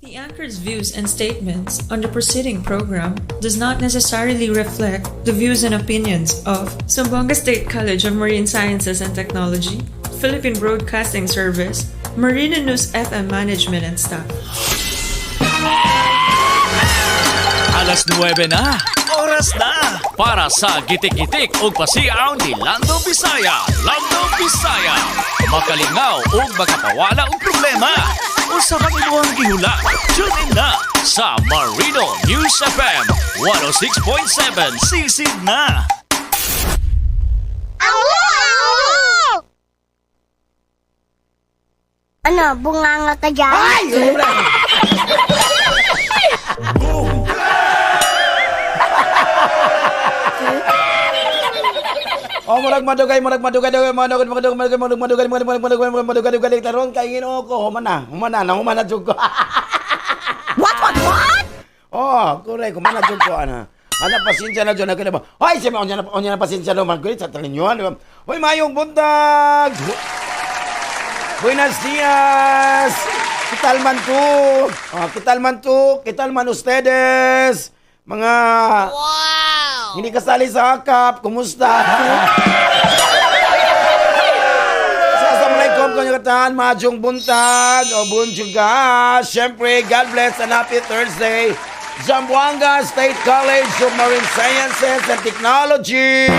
The anchor's views and statements on the preceding program does not necessarily reflect the views and opinions of Zamboanga State College of Marine Sciences and Technology, Philippine Broadcasting Service, Marina News FM management and staff. Alas 9 na. Oras na para sa gitik-gitik ug pasiaw ni Lando Bisaya. Lando Bisaya. Makalingaw ug makapawala og problema. Usa pang imuhang gihula. Tune in na sa Marino News FM 106.7. Sisid na. Awo! Ano, bunganga ka dyan? Ay! Sobra! Oh, murag madugay, murag madugay, madugay, madugay, madugay, madugay, madugay, madugay, madugay, madugay, madugay, madugay, taron kay Ginoo ko, human na, human na, nahuman na jud ko. What? Oh, correct, human na jud ko ana. Ana pasensya na jud na ba. Hoy, siya unya na pasensya no, man sa talinyo, di ba? Hoy, mayong buntag. Buenos dias. ¿Qué tal man tú? Oh, ¿qué tal man tú? ¿Qué tal man ustedes? Mga Wow! hindi kasali sa akap, kumusta? So, Assalamualaikum kung katahan, madyong buntag o bunjuga. Siyempre, God bless and happy Thursday. Zamboanga State College of Marine Sciences and Technology.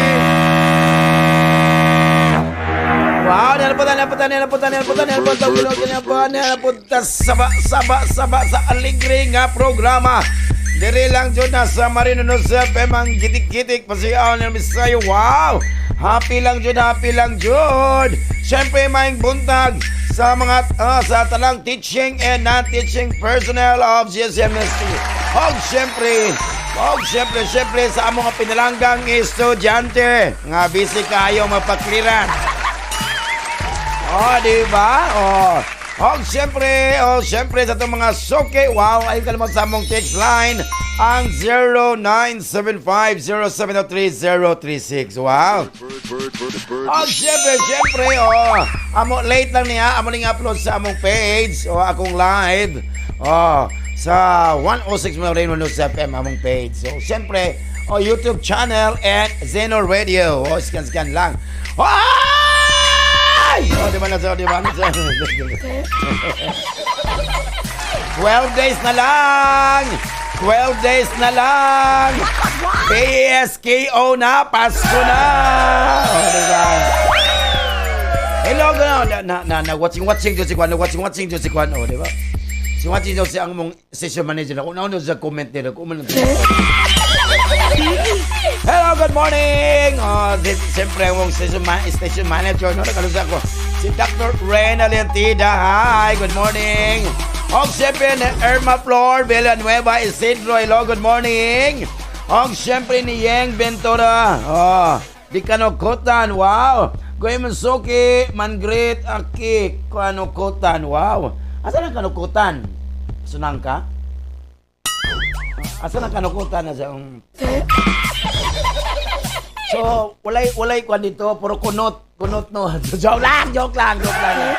Wow, nalapunta, nalapunta, nalapunta, nalapunta, nalapunta, nalapunta, nalapunta, nalapunta, saba, saba, saba sa aligre nga programa. Dire lang dyan na sa Marino News FM ang gitik-gitik pasiyaw ng Misayo. Wow! Happy lang dyan, happy lang dyan. Siyempre, maing buntag sa mga sa talang teaching and non-teaching personnel of GSMST. Og siyempre, og siyempre, siyempre sa among mga pinalanggang estudyante nga busy kayo mapakliran. Oh, di ba? Oh. Og siyempre, oh, siyempre sa itong mga suki. Wow, ayun ka naman sa among text line ang 0975-0703-036. Wow. Oh, siyempre, siyempre, oh. Amo late lang niya, amo ning upload sa among page o akong live. Oh, sa 106 Marino News FM among page. So, siyempre, oh, YouTube channel and Zeno Radio. Oh, scan-scan lang. Ay! Oh, di ba na, di ba na? 12 days na lang! 12 days na lang! PSKO na! Pasko na! Oh, di ba? Hello, gano'n. Na, na, na, na, watching, watching, dyan si Kwan, watching, watching, dyan si Kwan, oh, di ba? Si watching daw si ang mong session manager. Ako na sa comment nila. Kung man. Hello, good morning! Oh, siyempre, ang mong station, station manager, no? Nakalusa ko. Si Dr. Ren Aliantida. Hi, good morning! Og siyempre, ni Irma Flor Villanueva Isidro. Hello, good morning! Og siyempre, ni Yeng Ventura. Oh, di Kanokutan. Wow! Goy Mansuki, Mangrit, Aki, Kanokutan. Wow! Asa ang Kanokutan? Sunang ka? Asa ang Kanokutan na sa... So, walay kwan dito, puro kunot, kunot no. Joke lang, joke lang, joke lang.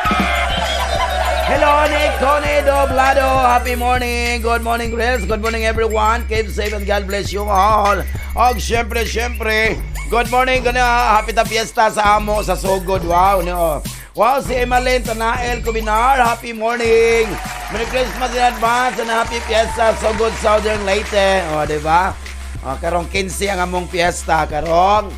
Hello, Nick Tony Doblado. Happy morning. Good morning, Chris. Good morning, everyone. Keep safe and God bless you all. Og syempre, syempre, good morning. Gana, happy ta fiesta sa amo sa Sugod. Wow, no. Wow, si Emmaline Tanael Kubinar. Happy morning. Merry Christmas in advance and happy fiesta Sugod, Southern Leyte. O, di ba? O, karong 15 ang among fiesta. Karong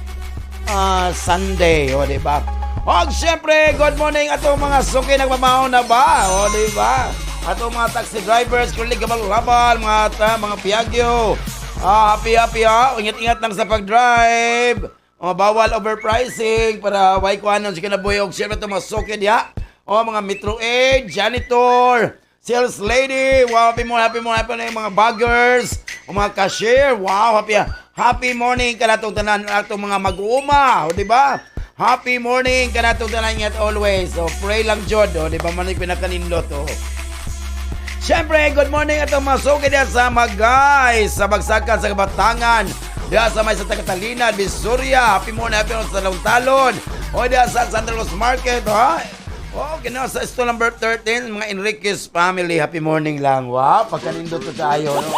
Sunday. O, di ba? Og syempre, good morning atong mga suki nagmamaho na ba? O, di ba? Atong mga taxi drivers, kulig kabal-labal, mga mga piagyo. Ah, happy, happy, ha? Ingat-ingat lang sa pag-drive. O, bawal overpricing para way kuhanon si kinabuhi. Og syempre, itong mga suki diha. O, mga metro aid, janitor, sales lady. Wow, happy mo, happy mo, happy na yung mga baggers, o mga cashier. Wow, happy, happy morning kanatong tanan atong mga mag-uuma. O, di ba? Happy morning kanatong tanan at always. So, pray lang jud, o, di ba man yung pinakanindot, o. Siyempre, good morning atong mga suki diha sa Magay, sa Bagsakan, sa Kabatangan, diha sa may Santa Catalina, Visoria. Happy morning, happy morning sa Talon-Talon. O diha sa Santa Cruz Market, ha? Oh, ginawa sa stall number 13, mga Enriquez family, happy morning lang. Wow, pagkanindot to tayo. No?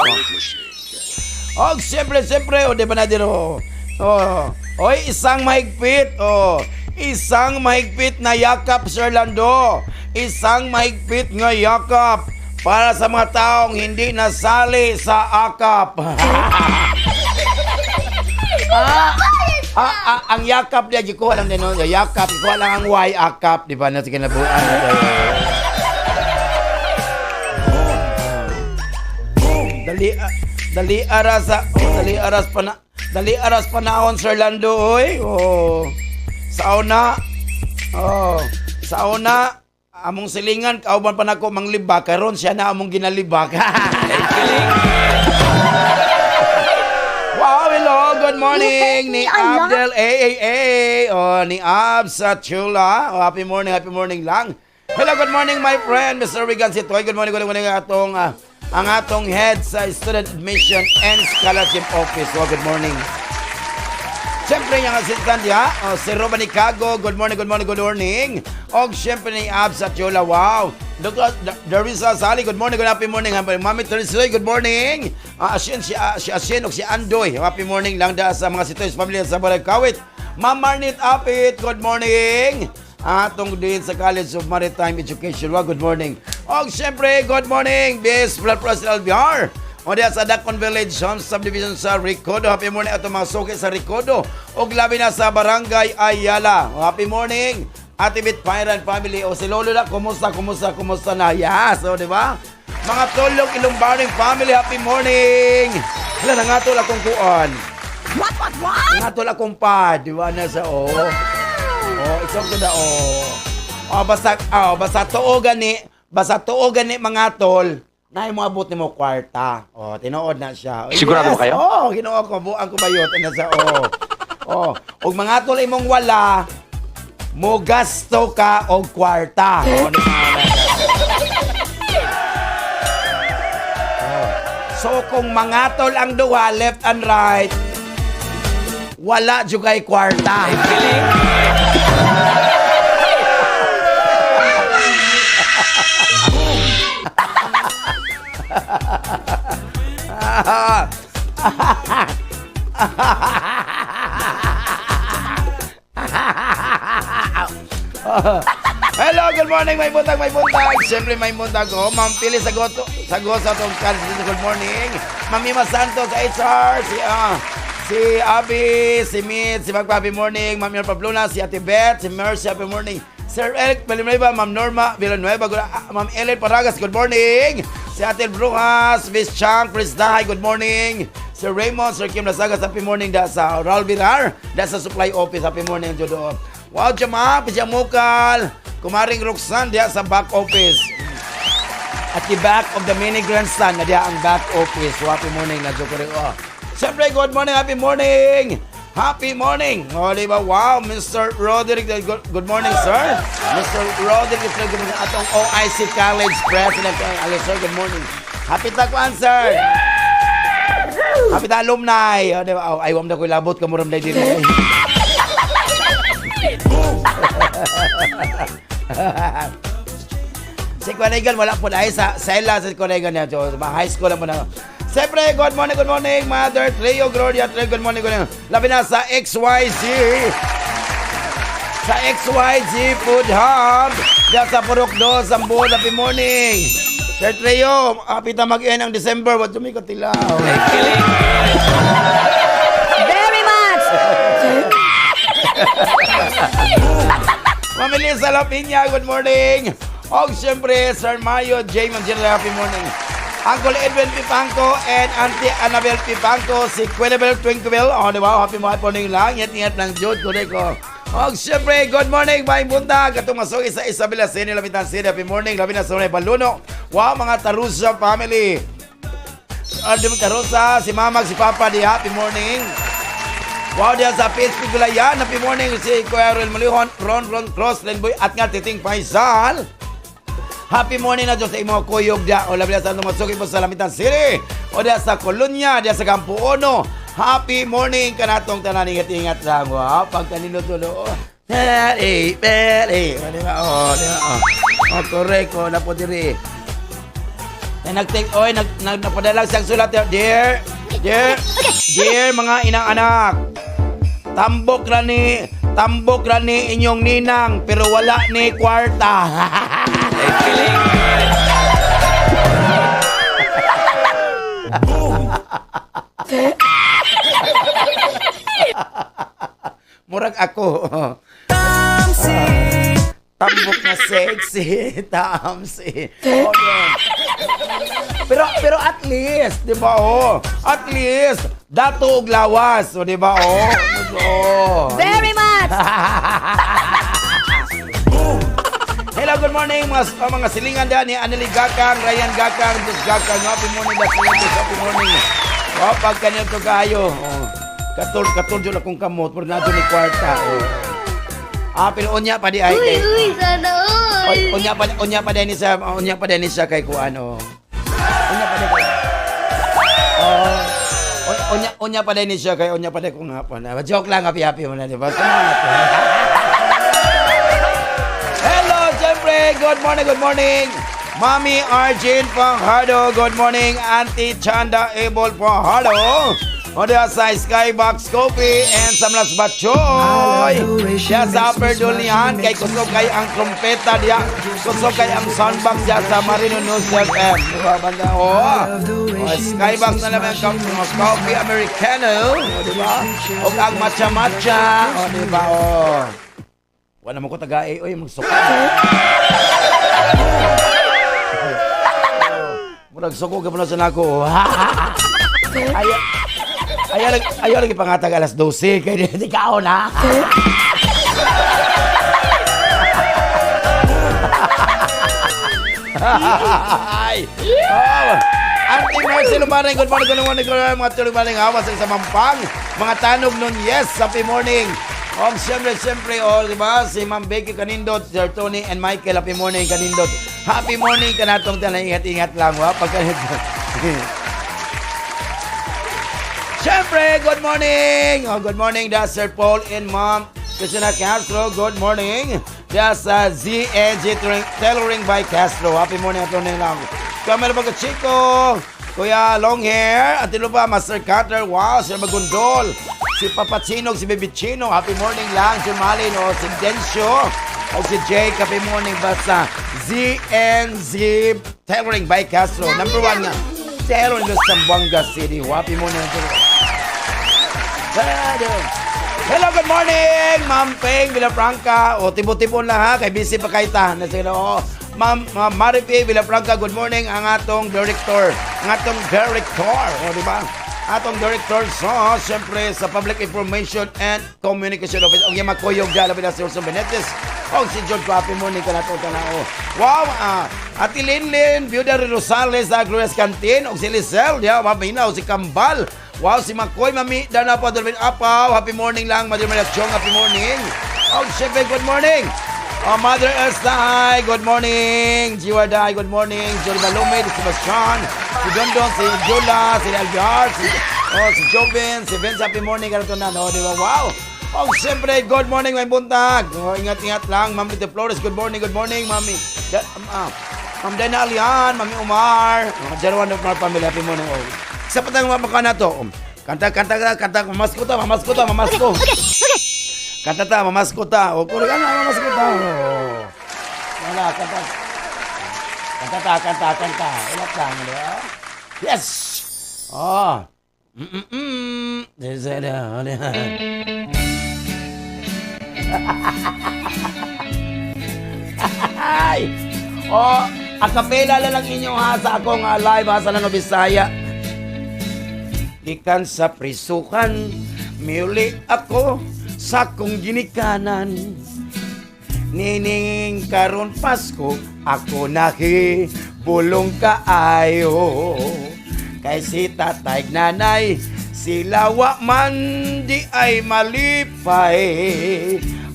Oh, siyempre, siyempre, o, di ba na din, oh. Oh, oy, isang mahigpit, oh. Isang mahigpit na yakap, Sir Lando. Isang mahigpit nga yakap para sa mga taong hindi nasali sa akap. Ang yakap niya, gikuha lang din, no? Yakap, gikuha lang ang Y, akap, di ba? Nasa kinabuan. Dali, dali aras, oh, dali aras panahon, Sir Lando, oy. Oh. Sa una, oh, sa una, among silingan, kauban pa nako manglibak, karon siya na among ginalibak. Wow, hello, good morning ni Abdel AAA. Oh, ni Ab sa Chula. Oh, happy morning lang. Hello, good morning, my friend, Mr. Regan Sitoy. Good morning atong ang atong head sa Student Admission and Scholarship Office. Oh, good morning. Siyempre, yung assistant niya, oh, si Roba Nicago. Good morning, good morning, good morning. Og siyempre ni Ab sa Chula. Wow. Dr. Darisa Sali, good morning, good happy morning. Mami Teresa, good morning. Asyen, si Asyen o si Andoy. Happy morning lang da sa mga Sitoy's family sa Barangay Kawit. Ma'am Marnit Apit, good morning. Atong din sa College of Maritime Education. Wow, good morning. Og siyempre, good morning, Miss Blood President Albiar. O diya sa Dakon Village, Home Subdivision sa Ricodo. Happy morning ato mga suki sa Ricodo. Og labi na sa Barangay Ayala. O, happy morning, Ate Bit Pairan family. O si Lolo na, kumusta, kumusta, kumusta na? Yes, o di ba? Mga tulog Ilumbaring family, happy morning. Hala, nangatol akong kuan. What, what, what? Nangatol akong pad, di ba? Nasa, oh. Oh, ikaw ko na, oh. Oh, basta, oh, basta tuo gani mga tol, na mo abot nimo kwarta. Oh, tinuod na siya. Oh, Sigurado yes. ba kayo? Oh, Ginoo ko, buang ko bayot na sa oh. Oh, ug mga tol imong wala, mo gasto ka og kwarta. Oh, ni Oh. So kung mga tol ang duha, left and right, wala jud kay kwarta. Hello, good morning, may buntag, may buntag. Siyempre, may buntag ko. Ma'am Pili Sagoto, Sagosa, tong good morning. Ma'am Ima Santos, HR, si Abby, si Mitch, si Magpa, happy morning. Ma'am Yor Pablona, si Ate Beth, si Mercy, happy morning. Sir Eric Villanueva, Ma'am Norma Villanueva, Ma'am Ellen Paragas, good morning. Si Ate Brujas, Miss Chang, Chris Dahay, good morning. Sir Raymond, Sir Kim Lasagas, happy morning da sa Raul Vilar, da sa Supply Office, happy morning, Jodo. Wow, Jama, Pijamukal, Kumaring Roxanne, diya sa back office. At the back of the mini grandstand, na diya ang back office. So, happy morning na Joko rin. Oh. Siyempre, good morning, happy morning! Happy morning! O, di ba? Wow, Mr. Roderick, good morning, sir. Mr. Roderick, good morning. Atong OIC College President. Hello, sir, good morning. Happy takuan, sir! Happy ta alumni! O, di ba? Oh, ay, wam na ko ilabot, kamuram na din. Si Kuanigan, wala po na. Ay, sa Sela, si Kuanigan niya. So, mga high school lang po na. Siyempre, good morning, Mother Trio, Gloria Trio, good morning, good morning. Labi na sa XYZ. Sa XYZ Food Hub. Diyan sa Purok Dos, Sambo, happy morning. Sir Trio, happy ta mag-end ang December. What you tila? Very much! Mamili sa Lapinya, good morning. Og siyempre, Sir Mario J. Manzilla, happy morning. Uncle Edwin Pipangko and Auntie Annabel Pipangko, si Quenibel Twinkwell. Oh, di ba? Happy morning lang. Ingat-ingat lang, Jude. Kunin ko. Og siyempre, good morning, may buntag. Katong masugi sa Isabela City, Lamitan City. Happy morning. Labi na sa Sunay Baluno. Wow, mga Tarusa family. Ardim Tarusa, si Mamag, si Papa, di happy morning. Wow, diyan sa PHP Gulayan. Happy morning si Kuya Ruel Mulihon, Ron Ron Cross, Lenboy at nga Titing Faisal. Happy morning na Diyos sa imong kuyog diya. O labi na sa masuki po sa Lamitan City. O diya sa Colonia, diya sa Campo Ono. Happy morning kanatong tanan, ingat-ingat lang. Wow, pagkanino tulo. Very, very. O, di ba? Oh, di ba? Oh. Oh, correct. Oh, napo diri. Na nag-take, oy, nag, nag, napadala siyang sulat. Dear, dear, dear mga inang-anak. Tambok ra ni inyong ninang, pero wala ni kwarta. Ay, kilig. Murag ako. Tambok na sexy, tamsi. Oh, yeah. Pero pero at least, 'di ba? Oh, at least dato og lawas, o 'di ba? Oh. Oh. Very much. Hello, good morning mga silingan diyan ni Anneli Gakang, Ryan Gakang, Diyos Gakang. Happy morning, das happy morning. Oh, pag kanyo to kayo. Oh. Katul katul jud akong kamot, pero nadto ni kwarta. Oh. Ah, pero unya pa di ay Uy, kay. uy, sana all. Oy, unya pa din ni siya kay kuan oh. Unya pa din kay. Oh. Unya unya pa din ni siya kay unya pa din kung hapon. Ah, joke lang, happy happy mo na, di ba? Salamat. Hello, siyempre. Good morning, good morning. Mami Arjun Fajardo, good morning. Auntie Chanda Abel Fajardo. O diya sa Skybox Coffee and sa Mlas Batchoy. Diya sa Upper Dulian, kay kusog kay ang trompeta diya. Kusog kay ang soundbox diya sa Marino News FM. Diba, banda? Oh. O, Skybox na naman ang coffee Americano. O, diba? O ang matcha-matcha. O, diba? O. Wala mo ko taga-eh. Uy, magsuka. Murag suko ka pala sa nako. Ayaw, ayaw, ayaw lagi pangatag alas 12. Kaya di ka na. Ay! Oh! Auntie Mercy Lumaring, good morning, good morning, good morning, mga tuloy maring awas sa Mampang, mga tanog nun, yes, happy morning. Oh, siyempre, siyempre, oh, di ba? Si Ma'am Becky Kanindot, Sir Tony and Michael, happy morning, Kanindot. Happy morning kanatong tanan, ingat-ingat lang, wa? Pagka. Siyempre, good morning! Oh, good morning, that's Sir Paul and Ma'am Christina Castro. Good morning. That's ZNG Tailoring by Castro. Happy morning, ato na lang. Kamera ba Chico? Kuya Long Hair, Ate Lupa, Master Cutter, wow, Sir Magundol, si Papa Chino, si Baby Chino, happy morning lang, si Malin, o si Densyo, o si Jake, happy morning, basta ZNZ Tailoring by Castro, number one nga, Tailoring sa Zamboanga City, happy morning. Sarado. Hello, good morning, Ma'am Peng Villafranca. O, tibo-tibon lang ha, kay busy pa kay ta. Na sila, o. Ma'am, Ma'am Maripi Villafranca, good morning. Ang atong director, ang atong director, o, di ba? Atong director sa, siyempre, sa Public Information and Communication Office. O, yung makuyog dyan, labi na si Orson Benitez. O, si George, happy morning ka na to, o. Wow, ah, Ate Linlin, Viuda Rosales, sa Glorious Canteen, o si Lizelle, ya, mabinaw, si Kambal. Wow, si Makoy, Mami, Dana po, Dolphin Apaw. Happy morning lang, Mother Maria Chong, happy morning. Oh, syempre, good morning. Oh, Mother Elsa, hi, good morning. Jiwa Dai, good morning. Jory Balumid, si Sebastian, si Dondon, si Jula, si Algar, si, oh, si Jobin, si Vince, happy morning. Ganito na, no? Di ba? Wow. Oh, syempre, good morning, may buntag. Oh, ingat-ingat lang, Ma'am Lita Flores, good morning, Mami. Ma'am Dana Alian, Mami Umar, mga Jerwan of Umar family, happy morning all. Isa pa tayong mapaka na to. Kanta, kanta, kanta, kanta, mamasko ta, mamasko ta, mamasko. Kanta ta, mamasko ta. O, kuro, ano, mamasko ta. Oh. Wala, kanta. Kanta ta, kanta, kanta. Wala lang, di ba? Yes! Oh. Mm-mm-mm. Ay! Oh, akapela na lang inyo ha sa akong live ha sa Lano Bisaya. Gikan sa prisukan, miuli ako sa akong ginikanan. Nining karon Pasko, ako nahi bulong kaayo. Kay si tatay nanay, sila wa man di ay malipay.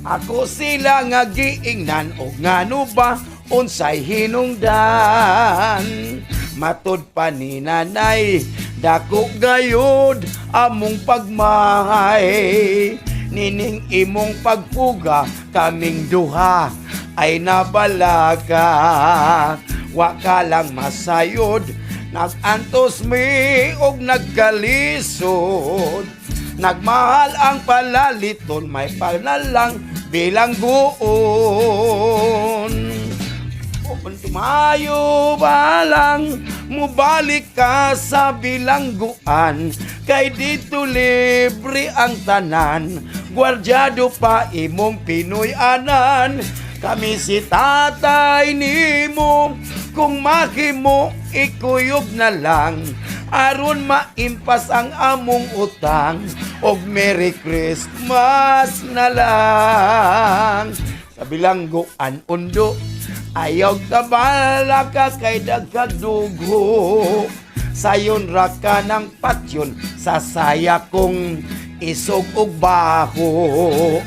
Ako sila nga giingnan og ngano ba unsay hinungdan. Matud pa ni nanay, dako gayud among pagmahay. Nining imong pagpuga, kaming duha ay nabalaka. Wa ka lang masayod, nag-antos mi og nagkalisod. Nagmahal ang palaliton, may panalang bilangguon. Tumayo ba lang, mubalik ka sa bilangguan, kay dito libre ang tanan, gwardyado pa imong Pinoy anan. Kami si tatay nimo, kung makimo ikuyog na lang, aron maimpas ang among utang, og Merry Christmas na lang. Sa bilangguan undo, ayaw kabala ka kay dagkadugo. Sayon ra ka ng patyon, sa saya kong isog og baho.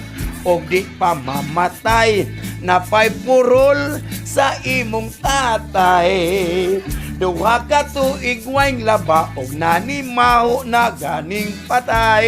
Og di pa mamatay, na five purol sa imong tatay. Duha ka tuig waing laba, og nanimaho na ganing patay.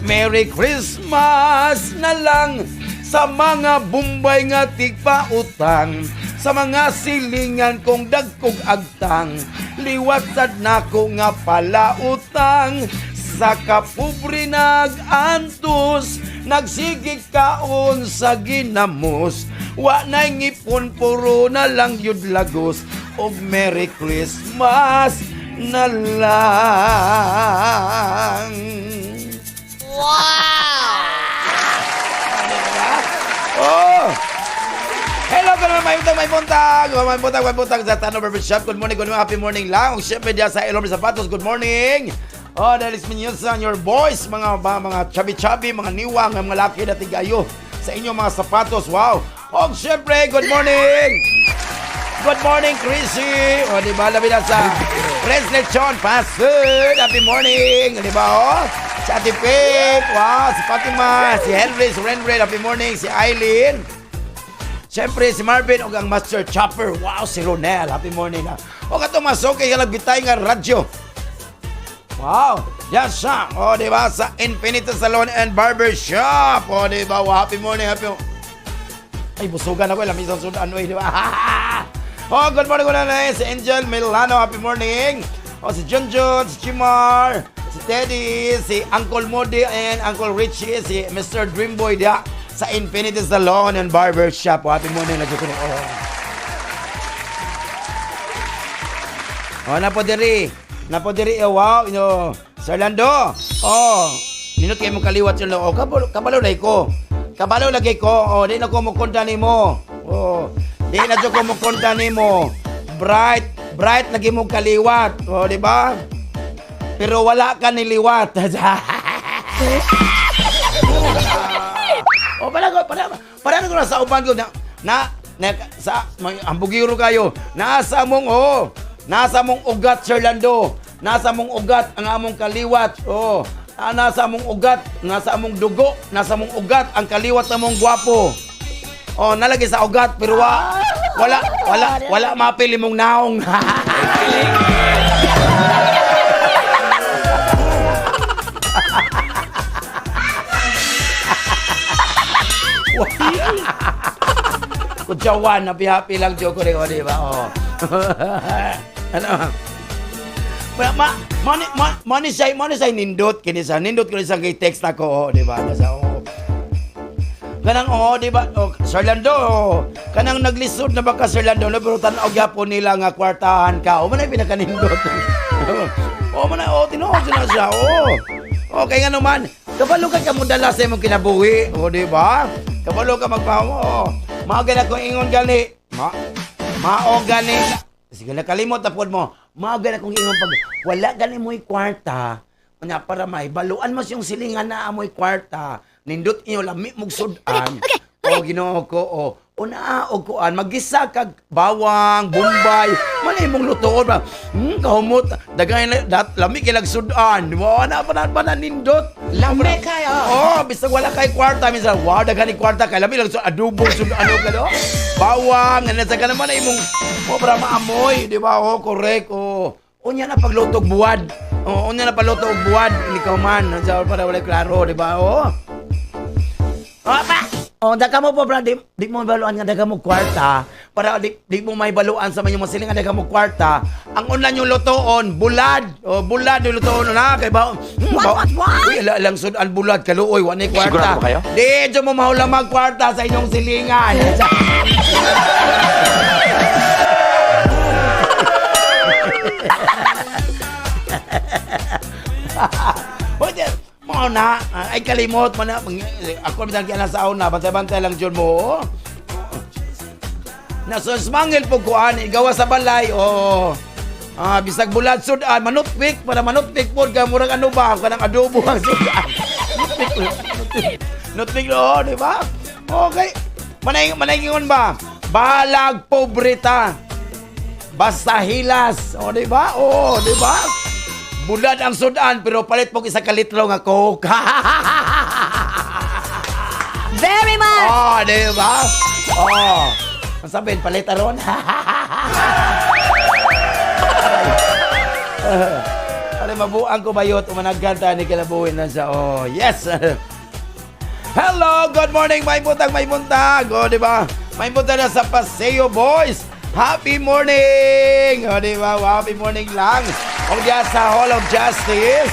Merry Christmas na lang sa mga Bombay nga tigpautang, sa mga silingan kong dagkog agtang, liwat sad nako nga palautang. Sa kapobre nag-antos, nagsigig kaon sa ginamos, wa na ngipon puro na lang yud lagos, og Merry Christmas na lang. Oh! Hello, good morning, may buntag, may buntag. May buntag, may buntag sa Tano Barber Shop. Good morning, happy morning lang. Ug syempre diya sa Elom Sapatos, good morning. Oh, that is Minyusan, your boys, mga mga chubby-chubby, mga niwang, mga laki na tigayo sa inyong mga sapatos. Wow. Og syempre, good morning. Good morning, Chrissy. O, di ba? Labi na sa Pres Lechon Fast Food. Happy morning. O, di ba, oh? Si Ate Pip. Wow, si Fatima. Si Henry, si Renren. Happy morning. Si Eileen. Siyempre, si Marvin o ang Master Chopper. Wow, si Ronel. Happy morning. Ha. O katong masok kay bitay nga radyo. Wow! Yan siya. O, di ba? Sa Infinity Salon and Barber Shop. O, di ba? Wow, happy morning. Happy. Ay, busugan ako. Lamig sa sudan. Di ba? Oh, good morning ko na si Angel Milano. Happy morning. O, si Junjun, si Chimar, si Teddy, si Uncle Modi and Uncle Richie, si Mr. Dreamboy dia sa Infinity Salon and Barber Shop. O, happy morning. Lagi ko na. Oh. Oh, napo diri. Napo diri. Oh, wow. Ino, Sir Lando. Oh, minut kayo mong kaliwat yun. Oh, kabalo, kabalo lagi ko. Kabalo lagi ko. Oh, di na ko mo konta nimo. Oh, di na ko mo konta nimo. Bright, bright lagi mong kaliwat. Oh, di ba? Pero wala ka niliwat. Oh, para ko, para para ko na sa uban ko na na, na sa ambugiro kayo. Nasa mong oh, nasa mong ugat Sir Lando. Nasa mong ugat ang among kaliwat. Oh, nasa mong ugat, nasa among dugo, nasa mong ugat ang kaliwat namong gwapo. Oh, nalagay sa ugat pero wala wala wala mapili mong naong. Kutsawan, happy-happy lang joke ko rin, di ba? Oh. Ano? Ma, ma, money, ma, money siya nindot kini sa nindot kini sa kay text ako, oh, di ba? Nasa oh. Kanang oh, di ba? Oh, Sir Lando, oh. Kanang naglisod na ba ka Sir Lando, no? Pero tan-aw gyapon nila nga kwartahan ka. Oh, manay pinakanindot. Oh, manay oh, tinuod na siya. Oh. Okay nga naman. Kabalo ka ka mo dala sa imong kinabuhi. Oh, di ba? Kabalo ka magpa oh. Mao gani akong ingon gani. Ma mao gani. Sige nakalimot na pod mo. Mao gani akong ingon pag wala gani mo'y kwarta. Unya para may baluan mo siyang silingan na amoy kwarta. Nindot inyo lami mong sudan. O Ginoo ko o una og kuan magisa kag bawang, bombay, man imong lutoon ba. Kahumot dagay na dat lami kay sudan. Di ba na pa na, na nindot. Lami kayo. Oh, bisag wala kay kwarta minsan wow daghan ni kwarta kay lami lang sa adobo sudan ano ka do. Bawang ano sa naman na imong mo para maamoy, di ba? Oh, correct. Oh. Unya na paglutog buwad. Oh, unya na paluto og buwan ikaw man sa para walay klaro, di ba? Oh. Oh, pa. Oh, daga mo po, bro. Di mo baluan nga daga mo kwarta. Para di mo may baluan sa mga masiling nga daga mo kwarta. Ang una yung lutoon, bulad. Oh, bulad yung lutoon na kay ba. What, what? Uy, ala lang sud ang bulad kaluoy wa ni kwarta. Sigurado ba kayo? Di dyo mo mahulamag kwarta sa inyong silingan. Hoy, di, mao na, ay kalimot man na. Ako bitang kaya sa una, bantay-bantay lang jud mo. Oh. Nasusmangil po kuan, igawa sa balay, oh. Ah, bisag bulad sudan, manutpik para manutpik pod ka murag ano ba, kanang adobo ang sudan. Nutpik, nutpik. Nutpik oh, di ba? Okay. Manay manay ba? Balag pobreta. Basta hilas. O, di ba? Oo, di ba? Bulad ang sudan, pero palit mo isa ka litro nga Coke. Very much! Oh, di ba? Oh. Ang sabihin, palit aron. Aray, mabuang ko bayot, umanagkanta ni kalabuhin na siya. Oh, yes. Hello, good morning, may buntag, may buntag. Oh, di ba? May buntag na sa Paseo Boys. Happy morning! Oh, di ba? Happy morning lang. O diya sa Hall of Justice.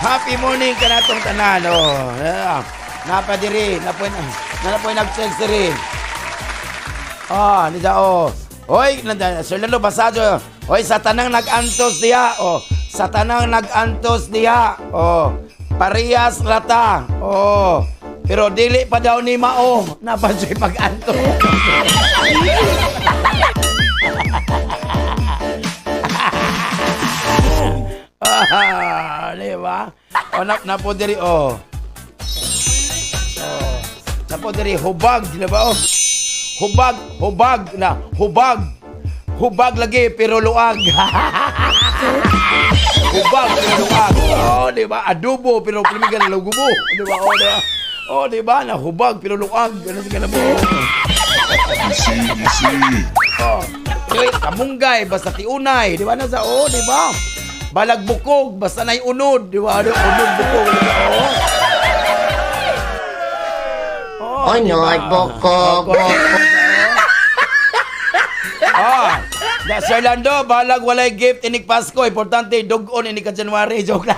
Happy morning ka na itong tanan. Oh, yeah. Napa diri, napoy na napoy nag-text diri. Oh, ni oh. Hoy, nanda Sir Lalo Basajo. Hoy, sa tanang nag-antos diha. Oh, sa tanang nag-antos diha. Oh, parehas rata. Oh. Pero dili pa daw ni Mao napansoy pag-antos. Ah, di ba? O, na, napo diri, oh. Oh. Napo diri, hubag, di ba? Oh. Hubag, hubag na, hubag. Hubag lagi pero luag. Hubag pero luag. Oh, di ba? Adobo pero primigan na lugubo. Di ba? Oh, di ba? Oh, di ba? Na hubag pero luag. Ganun sa mo. Oh. Uy, kamunggay basta tiunay, di ba na sa oh, di ba? Balag bukog basta nay unod, di ba? Unod bukog, di ba? Oh. Oh, di ba? Unod, bukog. Ah, na Sir Lando, balag walay gift inig Pasko, importante dugon inig ka January, joke lang.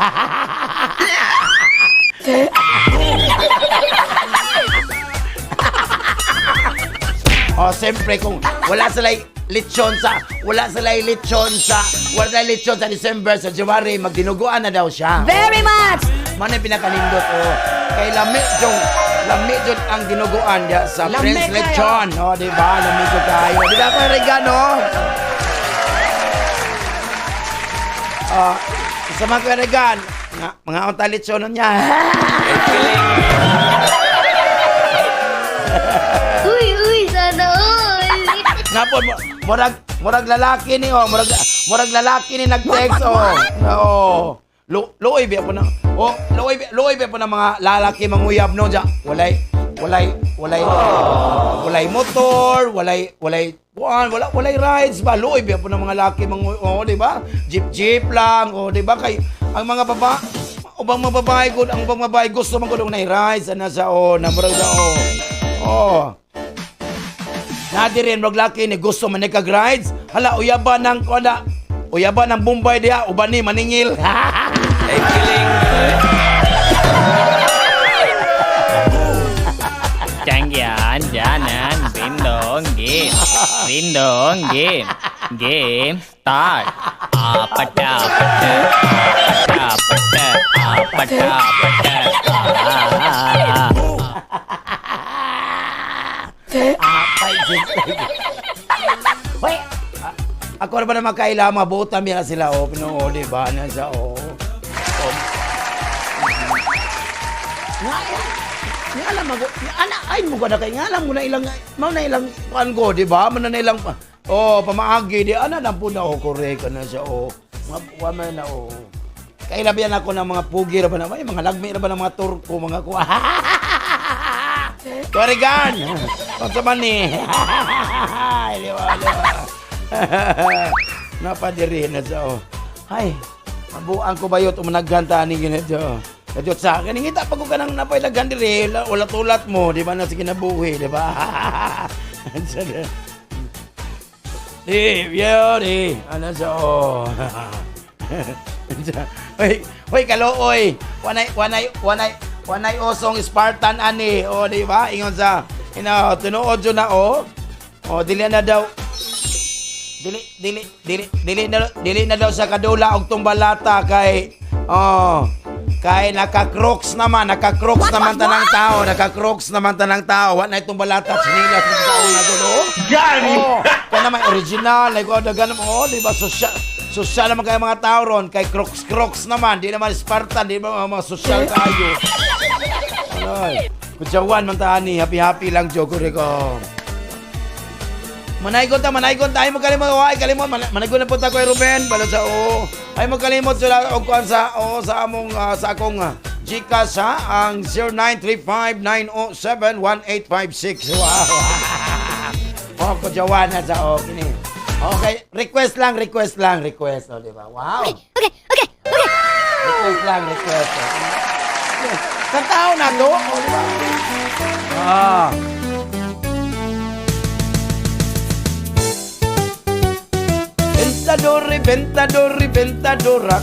Oh, siyempre kung wala sila lechon sa wala sila lechon sa wala sila lechon sa December, sa January magdinuguan na daw siya. Very much! Man ang pinakanindot oh. Kay lami jung lami jud ang dinuguan diya sa Lami Prince kayo. Lechon. Oh, di ba? Lami jud kayo. Di ba ko regano? Ah, sa mga regan, nga, mga unta lechon niya. Uy, uy, sana all. Napon mo, murag murag lalaki ni oh, murag murag lalaki ni nag-text oh. Oo. Luoy biya po na. Oh, luoy luoy biya po na mga lalaki manguyab no ja. Walay walay walay walay motor, walay walay kuan, wala walay rides ba? Luoy biya po na mga lalaki manguy oh, di ba? Jeep jeep lang, oh, di ba? Kay ang mga baba ubang mga babae gud, ang ubang babae gusto man gud og nay rides ana sa oh, na murag sa oh. Oh. Nadi rin murag laki ni gusto man ni kag rides. Hala uyaba ng kuan uyaba ng Bombay diha uban ni maningil. Ay, kiling. Jangyan, janan, dindong, game. Dindong, game. Game, start. Apata, apata, apata, apata, apata. Ah. Apay sis. Hoy, ako na ba naman kaila mabuta na sila oh, no, di ba? Na sa oh. Oh. Nga, nga alam ako, nga ana ay mo ka na kay nga alam mo na ilang mao na ilang kuan ko, di ba? Mo na ilang oh, pamaagi di ana lang po na oh, correct ana siya oh. Mga wa man na oh. Kailabihan ako ng mga pugi ra ba na, ay, mga lagmi ra ba ng mga Turko, mga kuha. Torigan! Unsa man ni? Aliwa, aliwa. Napadiri na siya, oh. Ay, Mabuang ko bayot umanaghan ta ani ginito. Kadiyot sa akin, ngita pag ko kanang napay daghan diri, ulat-ulat mo, di ba na sa kinabuhi, di ba? Di, beauty. Ano sa oh. Hoy, hoy kalooy. Wanay wanay wanay wanay osong Spartan ani. O di ba? Ingon sa ina tinuod jud na oh. O dili na daw dili dili dili dili na dili na daw sa kadula og tumbalata kay oh kay naka-crocs naman, naka-crocs naman tanang tao, naka-crocs naman tanang tao. Wa na itong balata sinilas sa una dulo. Gani. Oh, kana may original, like oh dagan mo, oh, di ba sosyal sosyal naman kayo mga tao ron kay crocs crocs naman, di naman Spartan, di ba mga sosyal kayo. Ay, kutsawan man ta ani, happy happy lang joke ko. Manaygon ta, manaygon ta. Ay magkalimot, oh, ay kalimot. Manaygon na po ta ko Ruben. Balo sa oo. Ay magkalimot sila og kuan sa oo sa among sa akong GCash ha ang 0935-907-1856. Wow. Oh, kutsawan na sa oo kini. Okay, request lang, request lang, request, oh, di ba? Wow. Okay. Request lang, request. Oh. Kantao na to, oh, di ba? Ah. Bentador, bentador, bentadora.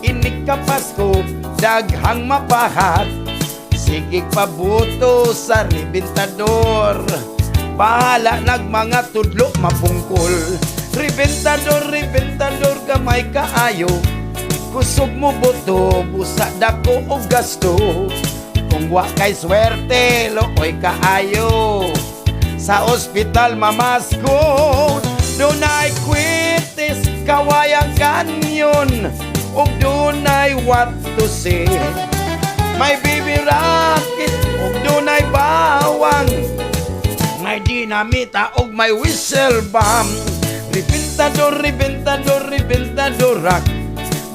Inig ka Pasko, daghang mapahat. Sige pabuto sa rebentador. Bahala nag mga tudlo mapungkol. Rebentador, rebentador, gamay kaayo. Kusog mo buto, busa dako og gasto. Kung wa kay swerte, looy kaayo. Sa ospital mamasko, dunay kwitis, kawayang kanyon, ug dunay what to say. May bibi racket, ug dunay bawang, may dinamita ug may whistle bomb. Rebentador, rebentador, rebentadorak.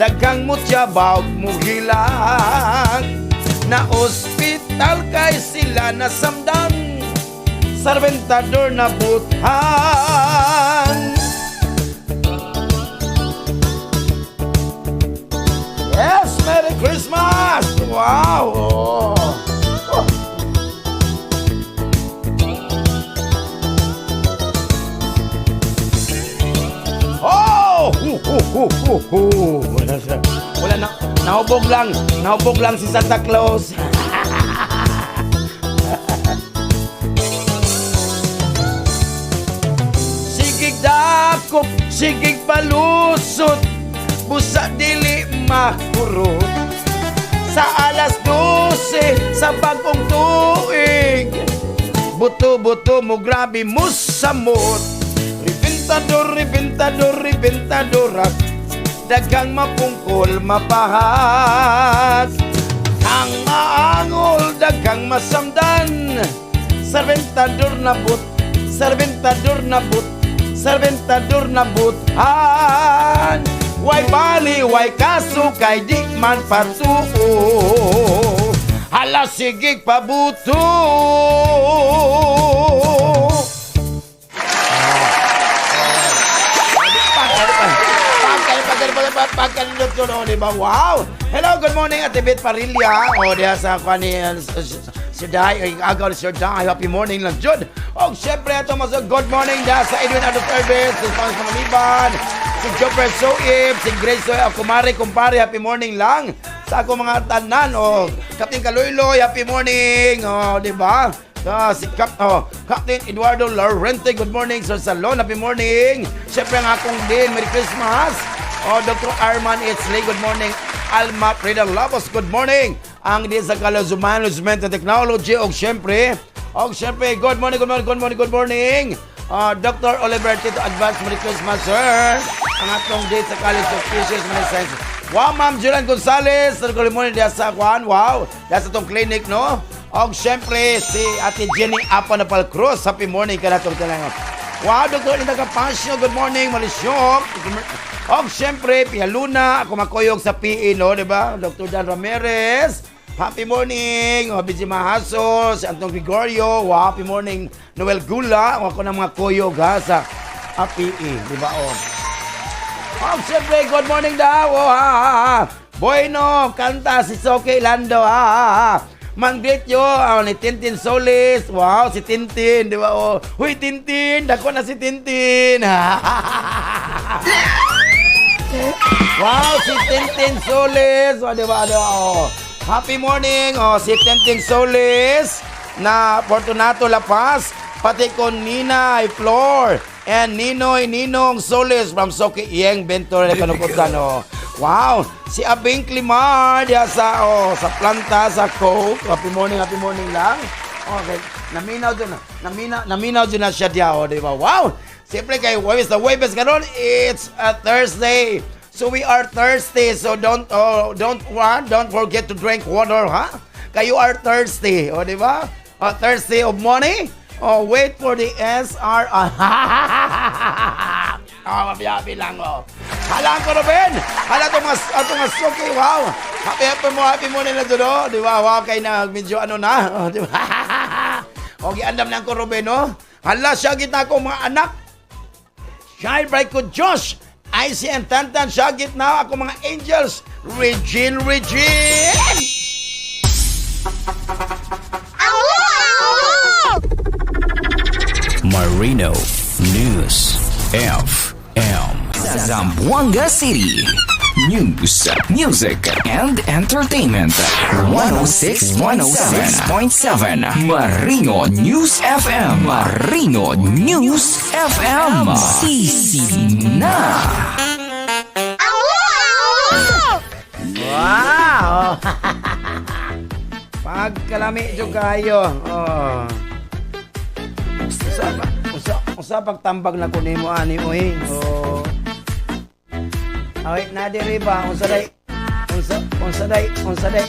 Daghang mo tiyabag mo hilak. Na ospital kay sila nasamdan. Sa rebentador na buthan. Yes, Merry Christmas! Wow! Oh. Oh. Oh! Hu, hu, hu, hu, hu. Wala siya. Wala na. Nahubog lang. Nahubog lang si Santa Claus. Sigig dakop, sigig palusot, busa dili makurot. Sa 12:00 sa bagong tuig, buto-buto mo grabe mo samot. Rebentador, rebentador, rebentadorak. Daghang mapungkol mapahat. Ang maangol, daghang masamdan. Sa rebentador na but, sa rebentador na but, sa rebentador na buthan. Way bali, way kaso, kay di man patuo. Hala, sige pabuto. Pagkalindot ko no, di ba? Wow! Hello, good morning, Ate Beth Parilla. O, diha sa kwa ni Sir Dai, ay, agaw ni Sir Dai. Happy morning lang, Jud. O, syempre, ito mas good morning diha sa Edwin Ado Service, si Pangos Pangaliban, si Jopper Soib, si Grace Soib, kumare, kumpare, happy morning lang sa ako mga tanan. O, Captain Kaloyloy, happy morning. O, di ba? Ah, si Captain Eduardo Laurente, good morning. Sir Salon, happy morning. Siyempre ang akong din, Merry Christmas. Oh, Dr. Arman Itzley, good morning. Alma Frida Labos, good morning. Ang din sa College of Management and Technology, og syempre, good morning, good morning, good morning, good morning. Dr. Oliver Tito, advance Merry Christmas, sir. Ang atong din sa College of Fisheries and Science. Wow, Ma'am Julian Gonzalez, sir, good morning diya sa Juan. Wow, diya sa itong clinic, no? Og syempre, si Ate Jenny Apanapal Cruz, happy morning ka na itong talangan. Wow, Dr. Linda Capacio, good morning, Malisyok. Og syempre, Pia Luna, ako makuyog sa PE, no, di ba? Dr. Dan Ramirez, happy morning. O, BG Mahaso, si Anton Gregorio, wow, happy morning. Noel Gula, o ako ng mga kuyog, ha, sa PE, di ba, oh. Oh, siyempre, good morning daw. Oh, ha, ha, ha. Bueno, kanta si Soke Lando. Ha, ha, ha. Mang-greet yo, oh, ni Tintin Solis. Wow, si Tintin, di ba? Oh. Huy, Tintin, dako na si Tintin. Wow, si Tintin Solis. O, di ba? Di ba? Oh. Happy morning. Oh, si Tintin Solis na Fortunato La Paz, pati ko Nina Flor and Ninoy Ninong Solis from Soki Ieng Ventura de Kanukutan. Oh. Wow, si Abing Climar diya sa oh, sa planta sa Coke. Happy morning lang. Okay, naminaw dyan na. Naminaw, naminaw dyan na siya diya, oh, di ba? Wow! Siyempre kay Huwebes na Huwebes karon, it's a Thursday. So we are thirsty. So don't oh, don't what? Don't forget to drink water, ha? Kayo are thirsty, oh, di ba? Oh, thirsty of money? Oh, wait for the SR. Ah, mabiyabi lang, oh. Hala ko, Ruben! Hala itong mga, atong mga suki, wow! Happy, happy mo, happy mo nila doon, oh. Di ba? Wow, kay na medyo ano na, oh, di ba? O, giandam na ko, Ruben, oh. Hala, siya kita ko, mga anak. Shine bright ko, Josh! IC and Tantan, siya gitna ako mga angels. Regine, Regine! Marino News FM. Zamboanga City. News, music, and entertainment. 106 106.7 Marino News FM. Marino News FM. Sisi na. Wow! Pagkalami jud kayo. Oh. Usa usa usa pagtambag na ko nimo ani oy. Oh. Ay, na diri ba unsa day unsa unsa day unsa day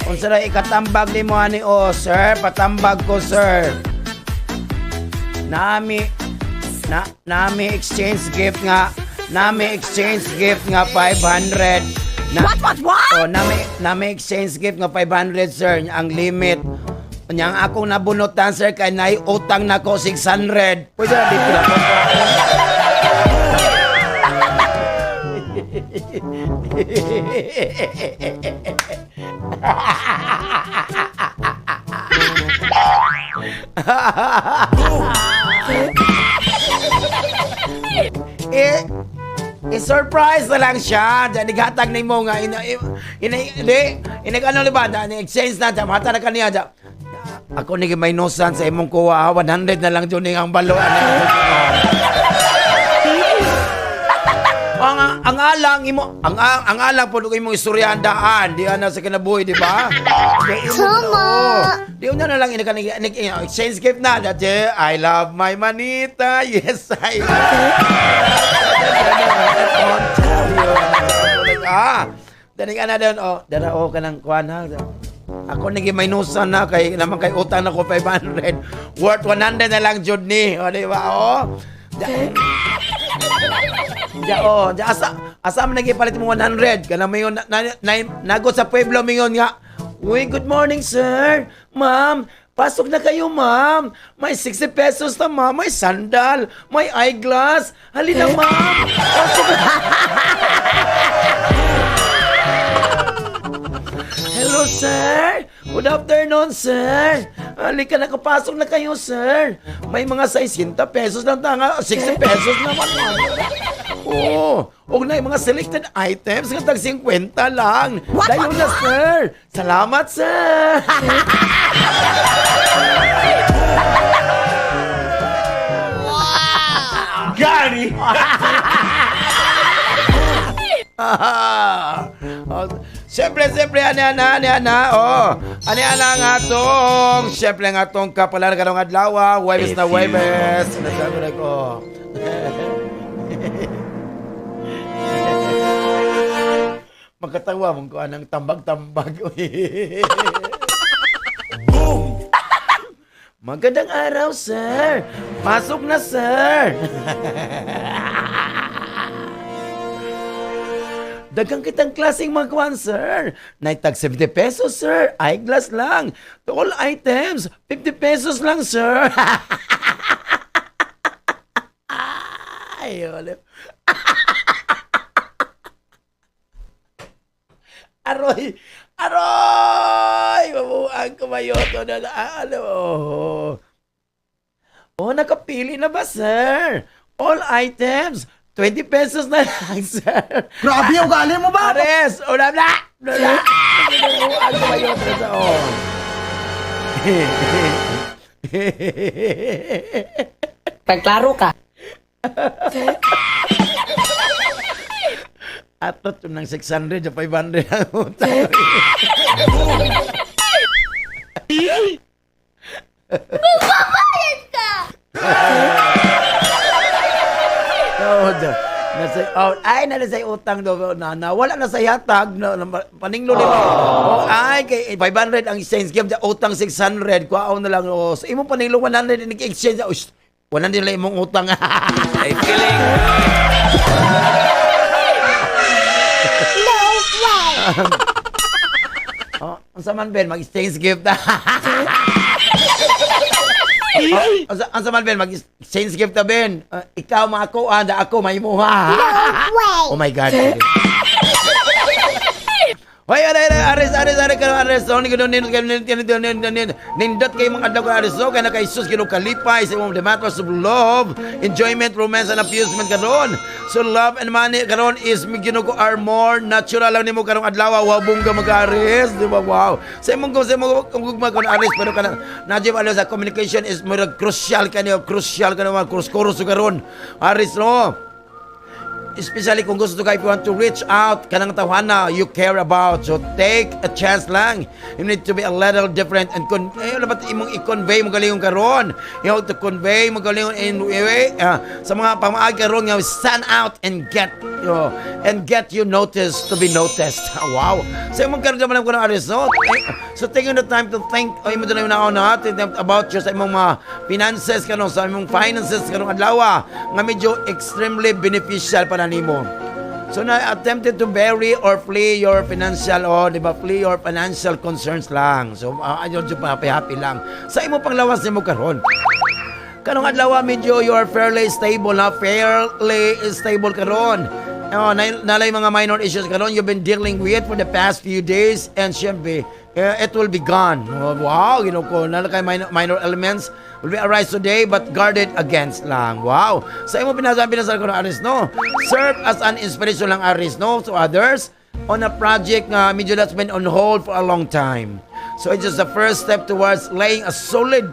unsa day ikatambag nimo ani, oh sir, patambag ko, sir. Nami na nami exchange gift nga, nami exchange gift nga 500 na. What, what, what? Oh, nami nami exchange gift nga 500, sir, ang limit. Nya ang akong nabunutan, sir, kay nay utang nako 600. Pwede na dito na. Eh, i-surprise na lang siya. Diyan, naghatag na mo nga, ina, ina, ina, ina, ano ba, na, exchange na, diyan, hatag na kaniya, diyan. Ako ni minusan sa imong kuha, 100 na lang dyan ang balo. Ang alang imo ang alang po imong istoryahan daan di ana sa kinabuhi, di ba? Tama. Di una na lang ina exchange gift na dati. I love my manita. Yes, I love. Ah, daning ana doon, oh, dara oh kanang kuan ha. Ako nagi minusan na kay naman kay utang na ko 500. Worth 100 na lang jud ni. O, di ba? Oh. Ja, oh, ja, asa asa man nagipalit mo 100 kana mayon na, na, na, nagot sa pueblo mingon nga. "Uy, good morning, sir. Ma'am, pasok na kayo, ma'am. May 60 pesos na, ma'am. May sandal, may eyeglass. Halina, ma'am. Pasok na." "Hello, sir. Good afternoon, sir. Halika na, kapasok na kayo, sir. May mga 60 pesos lang tanga. 60 pesos naman. Oo. Og na yung mga selected items nga tag 50 lang. What, Dayon what, na, sir. Salamat, sir." Gani! Oh, siyempre, siyempre, ani ana, ani ana, oh. Ani ana nga atong, siyempre nga atong kapalaran karong adlaw, Huwebes na A few Huwebes. Sinasabi na ko. Magkatawa mong ko anang tambag-tambag. Boom! "Magandang araw, sir. Pasok na, sir. Daghang kitang klaseng mga kuwan, sir. Naitag 70 pesos, sir. Eyeglass lang. To all items, 50 pesos lang, sir." Ay, wala. Aroy! Aroy! Mabuang ko mayoto na na. Ano? Oh. Oh, nakapili na ba, sir? All items, 20 pesos na lang, sir. Grabe, ugali mo ba? Ares! Wala na! Wala! Mabuang ko mayoto na sa. Oh. Pagklaro ka. Atot yung ng 600 o 500 ang utang. Magbabayad ka! No, nasa, oh, ay, na sa utang do na, na wala na sa yatag na, na paninglo nila. Oh, ay kay 500 ang exchange gift, utang 600 kuhaon na lang, oh. Sa imong paninglo 100 ni exchange, oh, shh, 100 lang imong utang. Ay, feeling. No way! Oh, unsa man, Ben, mag-exchange gift? Oh, unsa man, Ben, mag-exchange gift ta, Ben? Ikaw maako, ah, da ako maimuha. No way! Oh my God. Hoy, aray, aray, ares, ares, ares, karon, ares, so, ni nindot, nindot, nindot, nindot kay mga adlaw ka, ares, so, kay na kay Jesus, Ginoo kalipay sa imong the matters of love, enjoyment, romance, and amusement karon. So, love and money karon is, Ginoo ko, are more natural lang nimo karong adlaw, wow, bongga mag-ares, di ba? Wow. Sa imong gugma karon, ares, pero kana, najib, ano, sa communication is more crucial kaniyo, crucial kaniyo, mga cross-cross karon. Ares, no? Especially kung gusto ka, if you want to reach out kanang tawhana you care about, so take a chance lang. You need to be a little different and eh, dapat imong i-convey mo galingon karon. You have to convey mo galingon in a way sa mga pamaagi karon nga stand out and get you know, and get you noticed, to be noticed. Wow, sa imong karon naman ko ng aris, no? Eh, so taking the time to think, oh, imo na na about your sa imong mga finances karon, sa imong finances karong adlaw nga medyo extremely beneficial para nimo. So na attempted to bury or flee your financial, oh, di ba, flee your financial concerns lang. So ayon jud, happy happy lang. Sa imo panglawas nimo karon. Karong adlaw medyo you are fairly stable na, fairly stable karon. Oh, nalay mga minor issues karon you've been dealing with for the past few days and syempre it will be gone. Oh, wow, you know ko nala kay minor elements will be arise today but guarded against lang. Wow. Sa imo pinasal ko ng Aries, no? Serve as an inspiration lang, Aries, no, to others on a project nga medyo that's been on hold for a long time. So it's just the first step towards laying a solid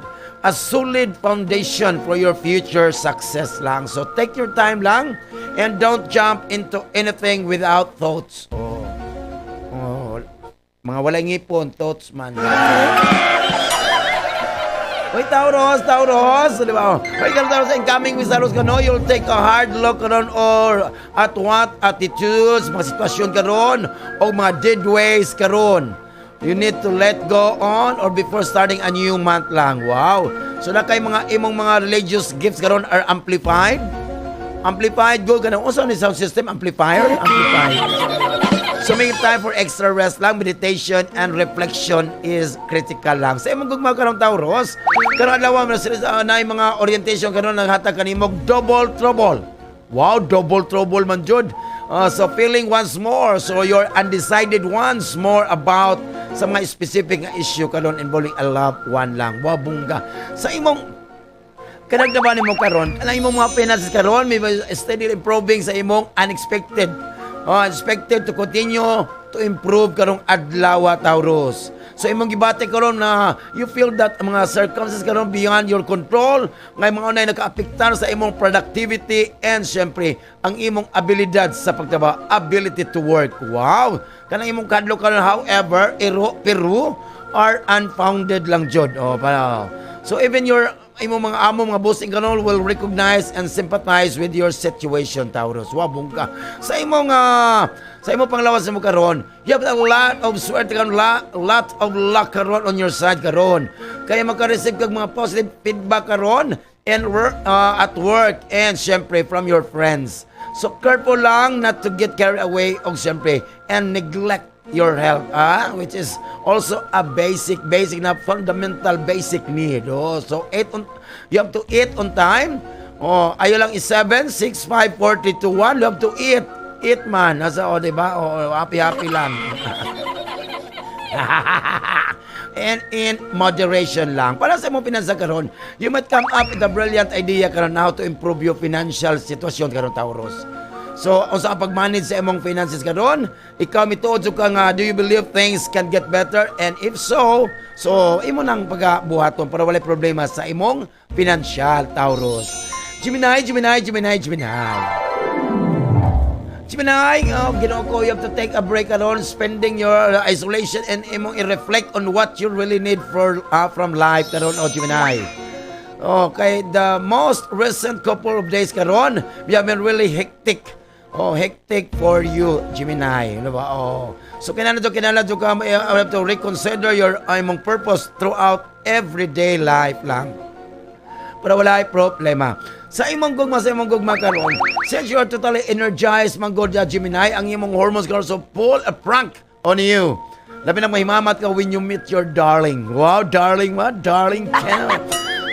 foundation for your future success lang. So take your time lang and don't jump into anything without thoughts. Oh. Oh. Mga walay ngipon, thoughts man. Hoy, Taurus, Taurus, di ba? Hoy, Taurus, incoming with Taurus ka, no? You'll take a hard look karon or at what attitudes, mga sitwasyon karon, o mga dead ways karon. You need to let go on or before starting a new month lang. Wow. So na kay mga imong mga religious gifts karon are amplified. Amplified go ganun. Unsa ni sound system amplifier? Amplified. So make time for extra rest lang, meditation and reflection is critical lang. Sa imong gugma karong, Taurus, karon adlaw mo sila sa na mga orientation karon naghatag kanimo double trouble. Wow, double trouble man jud. So feeling once more, so you're undecided once more about sa mga specific nga issue karon involving a loved one lang. Wow, bongga. Sa imong kanang ba nimo karon, kanang imong mga finances karon may steadily improving sa imong unexpected. Oh, expected to continue to improve karong adlaw, Taurus. So imong gibati karon na you feel that ang mga circumstances karon beyond your control, ngay mga unay nakaapektar sa imong productivity and syempre ang imong abilidad sa pagtrabaho, ability to work. Wow! Kanang imong kadlok karon, however, ero, pero are unfounded lang jud. Oh, pa. So even your imong mga amo, mga bossing karon will recognize and sympathize with your situation, Taurus. Wow, bongga. Sa imong panglawas mo karon, you have a lot of swerte karon, lot of luck karon on your side karon. Kaya maka-receive kag mga positive feedback karon and work, at work and syempre from your friends. So careful lang not to get carried away og syempre and neglect your health, ah, which is also a basic, basic na fundamental basic need. Oh, so you have to eat on time. Oh, ayo lang is 7, 6, 5, 4, 3, 2, 1. You have to eat. Eat man. Nasa, o, di ba? O, happy happy lang. And in moderation lang. Para sa imong pinansa karon, you might come up with a brilliant idea karon how to improve your financial situation karon, Taurus. So, unsa ang pag-manage sa imong finances karon? Ikaw mituod jud ka nga, do you believe things can get better? And if so, so imo nang pagabuhaton para walay problema sa imong financial, Taurus. Gemini, Gemini, Gemini, Gemini. Gemini, oh, Ginoo ko, you have to take a break karon, spending your isolation and imong i-reflect on what you really need for from life karon, oh Gemini. Okay, the most recent couple of days karon, we have been really hectic. Oh, hectic for you, Gemini. Ano ba? Oh. So kinahanglan to ka have to reconsider your imong purpose throughout everyday life lang para wala ay problema. Sa imong gugma karon, since you are totally energized man gud, Gemini, ang imong hormones karon, so pull a prank on you. Labi na mahimamat ka when you meet your darling. Wow, darling, what? Darling count.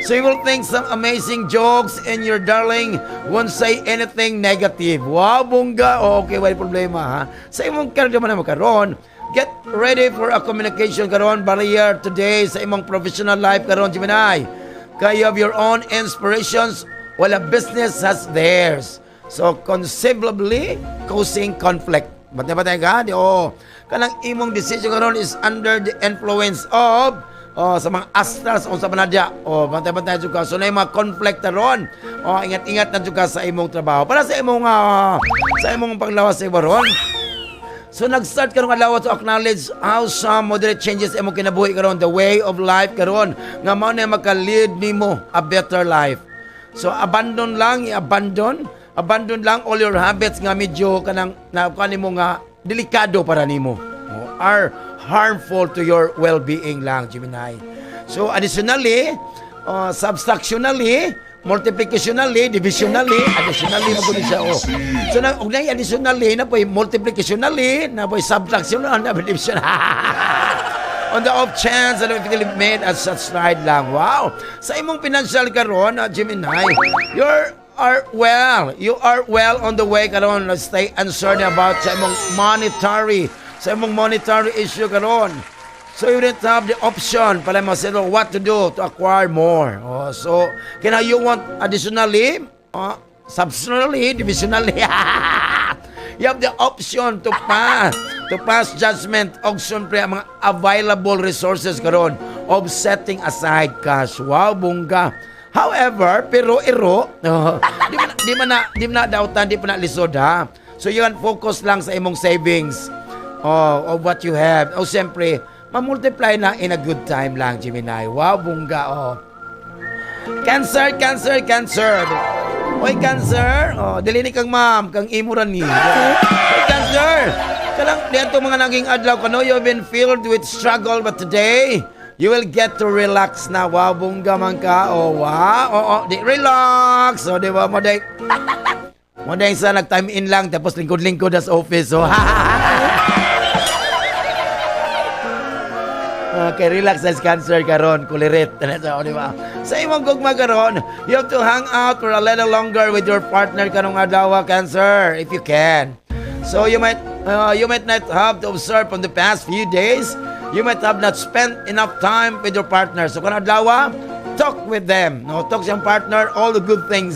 So you will think some amazing jokes and your darling won't say anything negative. Wow, bongga. Oh, okay, wala problema ha. Sa imong karon mo karon, get ready for a communication karon barrier today sa imong professional life karon, Gemini. Kay you have your own inspirations while a business has theirs. So conceivably causing conflict. Ba't ba tayo ka? Di, oh. Kanang imong decision karon is under the influence of, oh, sa mga astrals o sa panadya. Oh, bantay-bantay jud ka. So na yung mga conflict ron. Oh, ingat-ingat na jud ka sa imong trabaho. Para sa imong panglawas sa ron. So nag-start karong adlaw to acknowledge how some moderate changes imong kinabuhi karon, the way of life karon nga mao na maka-lead nimo a better life. So abandon lang, i-abandon, abandon lang all your habits nga medyo kanang na nimo nga delikado para nimo. Oh, are harmful to your well-being lang, Gemini. So additionally, subtractionally, multiplicationally, divisionally, additionally magud siya, oh. So na og nay additionally na po'y multiplicationally, na po'y subtractional, na po'y division. On the off chance that effectively made as such stride lang. Wow! Sa imong financial karon, Gemini, you are well on the way karon. Stay uncertain about sa imong monetary issue karon. So you don't have the option para mo settle what to do to acquire more. Oh, so kaya you want additionally, substantially, divisionally. You have the option to pass judgment og syempre ang mga available resources karon of setting aside cash. Wow, bongga. However, pero iro, oh, di man na dautan, di pa na lisod ha. So you can focus lang sa imong savings, oh, of what you have. O siyempre, ma-multiply na in a good time lang, Gemini. Wow, bongga, oh. Cancer, Cancer, Cancer. Oy, Cancer. Oh, dili ni kang ma'am, kang imo ra ni. Oy, Cancer. Kanang diadto mga naging adlaw kano, you've been filled with struggle, but today you will get to relax na. Wow, bongga man ka. Oh, wow. Oh, di relax. Oh, di ba mo day? Mo day sa nag-time in lang tapos lingkod-lingkod as office. Oh. Okay, relax as Cancer karon, kulirit. Ano sa, di ba? Sa imong gugma karon, you have to hang out for a little longer with your partner karong adlaw, Cancer, if you can. So you might not have to observe from the past few days, you might have not spent enough time with your partner. So karong adlaw, talk with them. No, talk sa iyong partner all the good things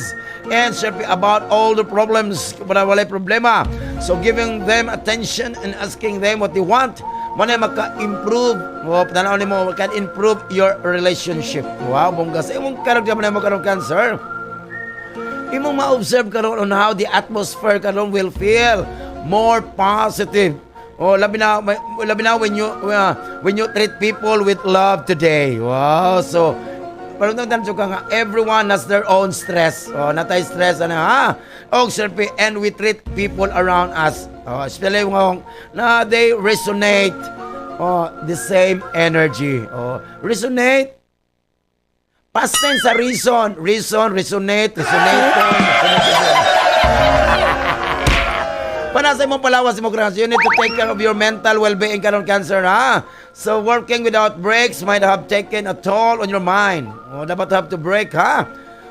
and syempre about all the problems para walay problema. So giving them attention and asking them what they want mo na maka-improve mo, tanaw nimo, can improve your relationship. Wow, bongga. Sa imong karon man mo karon, Cancer, imong ma-observe karon on how the atmosphere karon will feel more positive. Oh, labi na when you treat people with love today. Wow. So pero nang ka nga everyone has their own stress. Oh, natay stress ano ha? Oh, syempre, and we treat people around us. Oh, especially kung na they resonate, oh, the same energy. Oh, resonate. Past tense sa reason. Reason, resonate, resonate, resonate. Para sa imong palawas mo, Cancer, you need to take care of your mental well-being karon, Cancer, ha? So working without breaks might have taken a toll on your mind. Oh, dapat have to break, ha?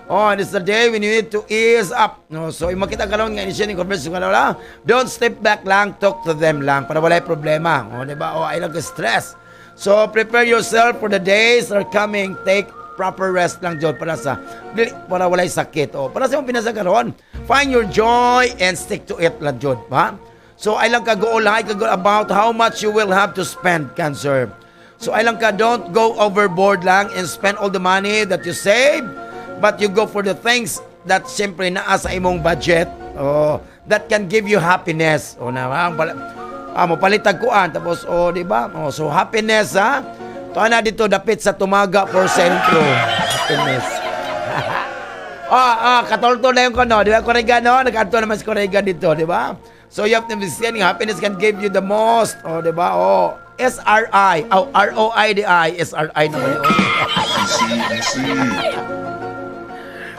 Oh, and it's the day when you need to ease up. No, so makita karon nga initiating conversation ka lang. Don't step back lang, talk to them lang para walay problema. Oh, di ba? Oh, ay lang ka stress. So prepare yourself for the days that are coming. Take proper rest lang jud para sa dili para walay sakit. Oh, para sa imong pinasa karon. Find your joy and stick to it lang jud, ha? So ay lang ka goal, ay ka goal about how much you will have to spend, Cancer. So ay lang ka, don't go overboard lang and spend all the money that you save, but you go for the things that siyempre naa sa imong budget. Oh, that can give you happiness. Oh, na ang pala, mo palitag kuan tapos, oh, di ba? Oh, so happiness, ha. To na dito dapit sa Tumaga for Sentro. Happiness. Katolto na yung kono, di ba? Koregan, no? Nag-adto naman si Koregan dito, di ba? So you have to be saying happiness can give you the most. Oh, di ba? Oh, SRI. Oh, ROIDI, SRI naman yun.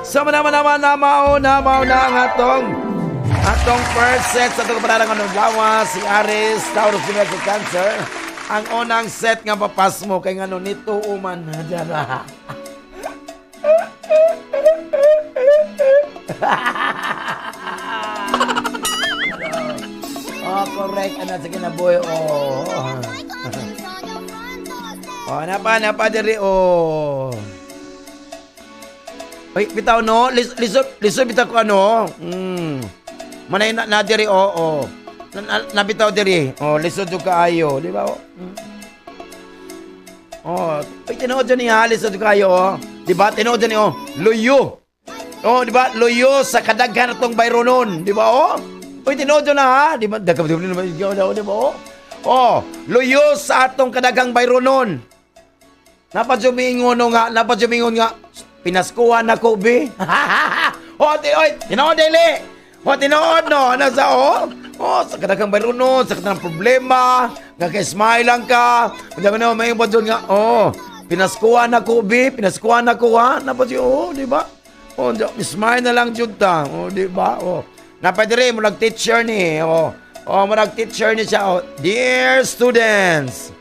So naman naman na mao na mao na ang atong first set sa atong kapararang anong lawas, si Aries, Taurus, Gemini, si Cancer. Ang unang set nga papas mo kay ngano nito uman diyan. Oh, correct. Ano sa kinabuhi? Oh. Oh, napa diri, oh. Ay, bitaw no, lisod lisod bitaw ko ano. Manay na diri, oh, oh. Na, na, nabitaw diri. Oh, lisod jud kaayo, di ba? Oh. Oh, ay tinuod jud niya, lisod jud kaayo, oh. Di ba? Tinuod jud niya, oh. Luyo. Oh, di ba? Luyo sa kadaghan atong bayronon, di ba? Oh. Uy, tinuod jud na ha. Di ba? Daghan di ba? Di ba? Oh. Oh, luyo sa atong kadaghang bayronon. Napajumingon no nga, napajumingon nga, pinaskuhan na ko, be. Oh, oy, tinuod dili. Oh, tinuod no, ano sa oh? Oh, sa kadaghang bayronon, sa kadaghang problema, nga kay smile lang ka. Hindi mo na may pa nga, oh, pinaskuhan na ko, be, pinaskuhan na ko, ha. Napadyo, oh, di ba? Oh, smile na lang jud ta. Oh, di ba? Oh. Napadire mo nag-teacher ni, oh. Oh, mo nag-teacher ni siya, oh. Dear students,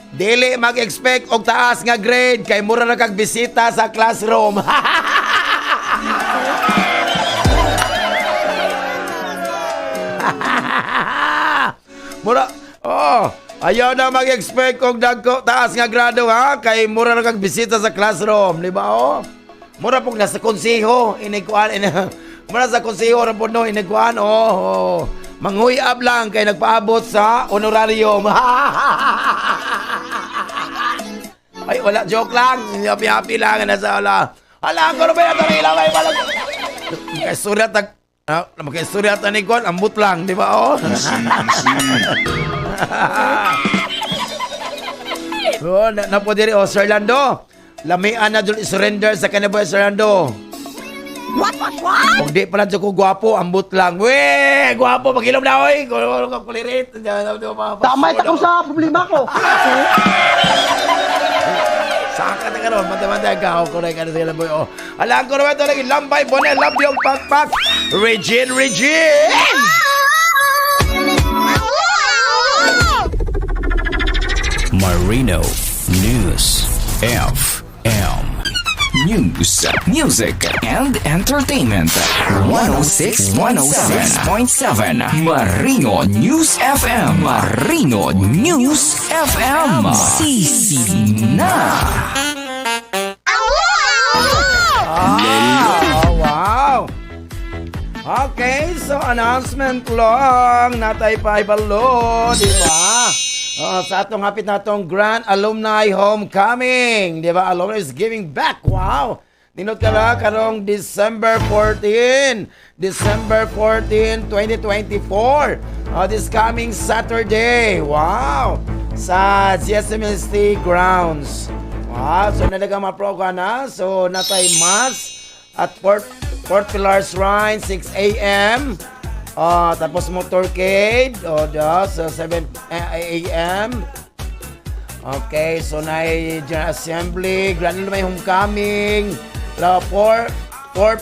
dili mag-expect og taas nga grade kay mura na kag bisita sa classroom. Mura, oh, ayaw na mag-expect og dagko taas nga grado ha kay mura na kag bisita sa classroom, di ba? Oh. Mura pug nasa konseho inikuan ini, mura sa konseho ra pud no inikuan, oh, oh. Manghuyab lang kay nagpaabot sa honorarium. Ay, wala, joke lang. Happy, happy lang. Nasa wala. Hala, ako na ba yan? Ay, wala. Magkaistorya tag... Magkaistorya ta ni Kwan, ambot lang, di ba? Oh. Oh, na po diri, oh, Sir Lando. Lamian na dyan surrender sa kaniboy, Sir Lando. What, what, what? Kung di pala dyan ko gwapo, ambot lang. Weh, gwapo, magilom na, oy. Kulirit. Tama ito sa problema ko. Saka na karon, bantay-bantay ka. Oh, correct. Ano sila, boy? Oh. Alam ko naman ito lagi. Lambay, Bonel, Labyong, Pakpak. Regine, Regine! Marino News FM. News, music, and entertainment. 106.7 Marino News FM. Marino News FM. Sisi na. Ah, oh, wow. Okay, so announcement lang. Natay pa ibalo, di ba? Oh, sa atong hapit na atong Grand Alumni Homecoming, di ba? Alumni is giving back. Wow. Ninot ka na karong December 14. December 14, 2024. Oh, this coming Saturday. Wow. Sa GSMST grounds. Wow, so nalaga mga program na. So natay mass at Port Pilar Shrine, 6 a.m. Tapos motorcade, oh, da, so 7 a.m. Okay, so na General Assembly, Grand Alumni Homecoming, 4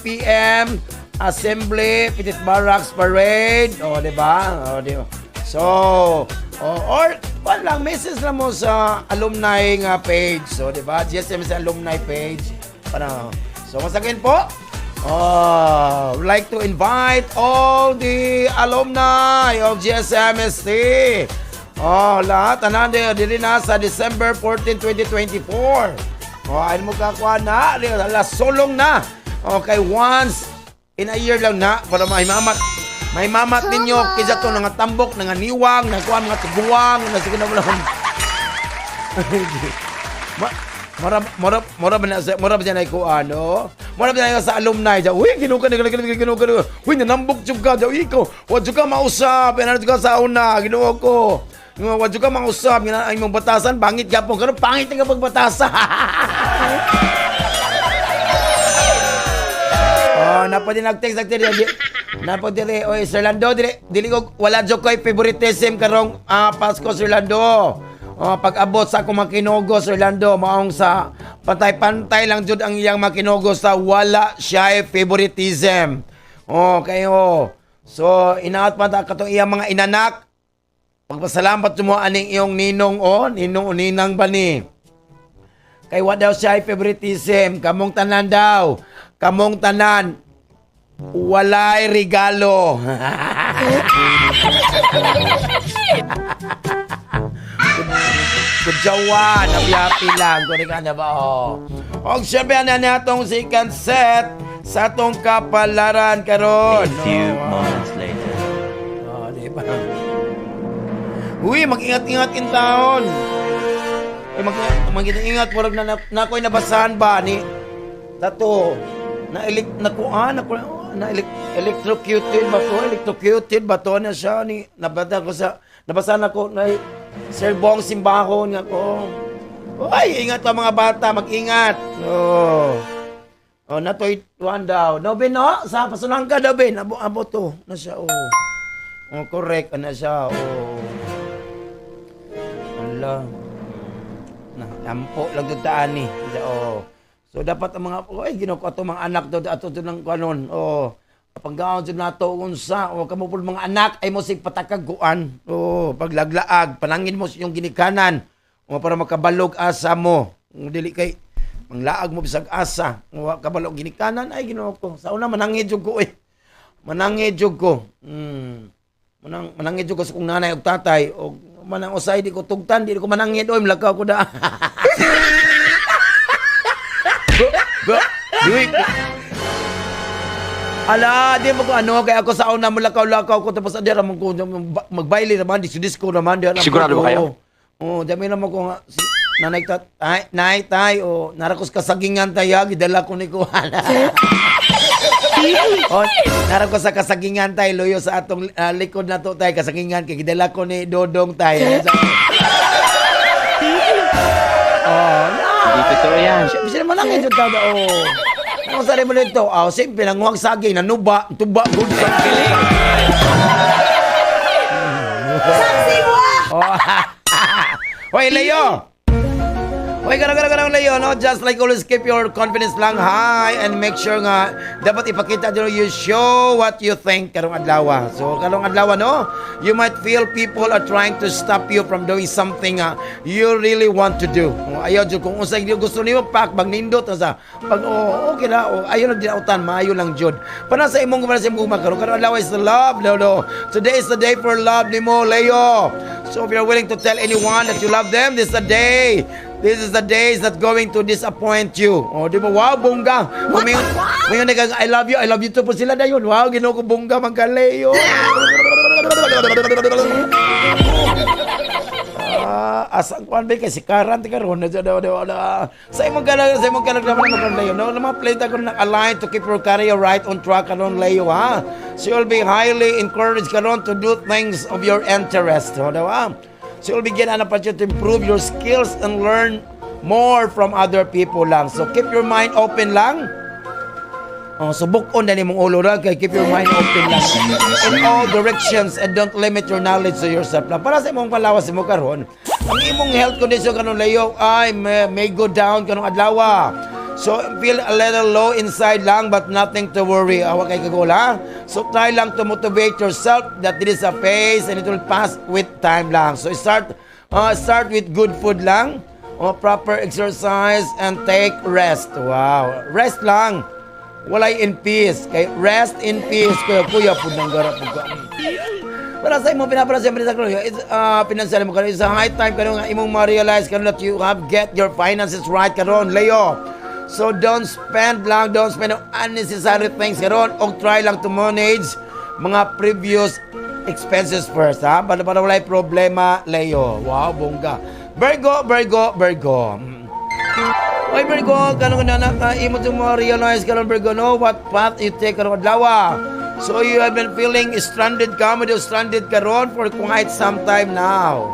p.m. Assembly, Petit Barracks Parade, oh, di ba? Oh, di ba? So, oh, or wala lang, message lang mo sa alumni nga page. So, di ba? GSMC alumni page. Para, So once again po, oh, would like to invite all the alumni of GSMST. Oh, lahat tanan diri na sa December 14, 2024. Oh, ay mo kakuha na, alas sulong na. Okay, once in a year lang na para mahimamat mahimamat ninyo kinsa to nga tambok, nga niwang, nga kuan, mga tiguang, na sige na lang. Ma, mura mura mura ba na mura ba na ko ano? Mura ba na sa alumni ja. Uy, Ginoo ka, Ginoo ka, Ginoo ka. Uy, nanambok jud ka. Uy, ikaw, wa jud ka mausab. Ano jud ka sa una, Ginoo ko. Nga wa jud ka mausab, nga ang imong batasan bangit gapon. Karon pangit nga pagbatasa. Oh, napa din nag-text nag diri. Napa diri, oy Sir Lando, dili dili ko wala jud koy favoritism karong Pasko, Sir Lando. Oh, pag-abot sa akong makinugo, Sir Lando, maong sa pantay-pantay lang jud ang iyang makinugo sa wala siya favoritism. Oh, kayo. So, inaat pa ta katong iyang mga inanak. Pagpasalamat mo aning iyong ninong o, ninong o ninang ba ni? Kay wa daw siya favoritism. Kamong tanan daw. Kamong tanan. Walay regalo. Kudyawan, happy lang. Kunin ka na ba? Oh. Og syempre, ano na atong second set sa atong kapalaran karon. A few Oh, moments later. Oh, di ba? Uy, mag-ingat-ingat in taon. Uy, mag-ingat, murag na, na, na ako'y nabasahan ba ni Tato, na elek na kuan na na electrocuted ba to? Electrocuted ba to na siya ni nabasa ko sa nabasahan ako na Sir Bong Simbahon nga ko. Uy, ingat pa mga bata, mag-ingat. Oh. Oh, natoy tuan daw. No, Ben, no? Sa pasunan ka daw, Ben. Abo, abo to. Na siya, oh. Oh, correct. Ano siya, oh. Ala. Na, lampo lang doon taan ni. Oh. So, dapat ang mga, oy, ginoo ko ato mga anak daw, ato doon ng kanon. Oh. Panggaon jud nato unsa o kamo pud mga anak ay mo sig patakaguan. Oh, paglaglaag, panangin mo sa inyong ginikanan o para makabalog asa mo. Kung dili kay manglaag mo bisag asa, wa kabalog ginikanan ay Ginoo ko. Sa una manangid jud ko eh. Manangid jud ko. Manangid jud ko sa kong nanay ug tatay og manang usay di ko tugtan, di ko manangid oy, malakaw ko da. Ba, ba, di Ala, di mo ko ano, kaya ako sa una mulakaw-lakaw ko tapos adi ra man ko magbayle naman, disco disco naman di Sigurado ba kayo? Oo, dami naman ko nga si, nanay tat, ay, nay tay o narakos kasagingan tayo, gidala ko ni kuan. O, narakos sa kasagingan tay, luyo sa atong likod na to tay, kasagingan kay gidala ko ni Dodong tay. Oh, na. Hindi totoo yan. Siyempre sila man lang ito tao. Oh. Ano sa mo nito? Oh, siyempre, nanguhag saging, nanuba, tuba, good Galing. Saksi mo! Oh. Hoy, Leo! Hoy, garang garang garang Leo, no? Just like always, keep your confidence lang high and make sure nga dapat ipakita din you show what you think karong adlaw. So, karong adlaw, no? You might feel people are trying to stop you from doing something you really want to do. Oh, ayaw jud kung unsay gusto nimo pak magnindot na sa pag oh, okay na oh, ayaw lang dinautan, maayo lang jud. Para sa imong karon karong adlaw is the love, no. Today is the day for love nimo, Leo. So if you're willing to tell anyone that you love them, this is the day. This is the days that going to disappoint you. Oh, di ba? Wow, bongga. Kung may nag I love you too po sila dayon. Wow, Ginoo ko, bongga man ka, Leo. Ah, asa kuan ba kay si Karan ti karon na daw daw daw. Sa imong kanang naman mo Leo. No, mga play ta karon ng align to keep your career right on track karon, Leo, ha. So you'll be highly encouraged karon to do things of your interest. O, daw, ha. So you'll begin an opportunity to improve your skills and learn more from other people lang. So keep your mind open lang. Oh, so bukon na nimong ulo ra kay keep your mind open lang in all directions and don't limit your knowledge to yourself lang. Para sa imong palawas mo karon, ang imong health condition karon, Leo, ay may go down karong adlaw. So feel a little low inside lang but nothing to worry. Awa kay kagol ha. So try lang to motivate yourself that it is a phase and it will pass with time lang. So start with good food lang. O proper exercise and take rest. Wow. Rest lang. Walay in peace. Kay rest in peace. Kuya, kuya, pud nang gara pud ka. Para sa imong pinapara sa karon, it's financial mo karon, it's a high time karon nga imong ma-realize karon that you have get your finances right karon, Leo. So don't spend lang, don't spend on unnecessary things karon og try lang to manage mga previous expenses first, ha? Para walay problema, Leo. Wow, bongga. Virgo, Virgo, Virgo. Oy, Virgo, karon na na imo to mo realize karon, Virgo, no, what path you take karon adlaw. So you have been feeling stranded ka, medyo stranded karon for quite some time now.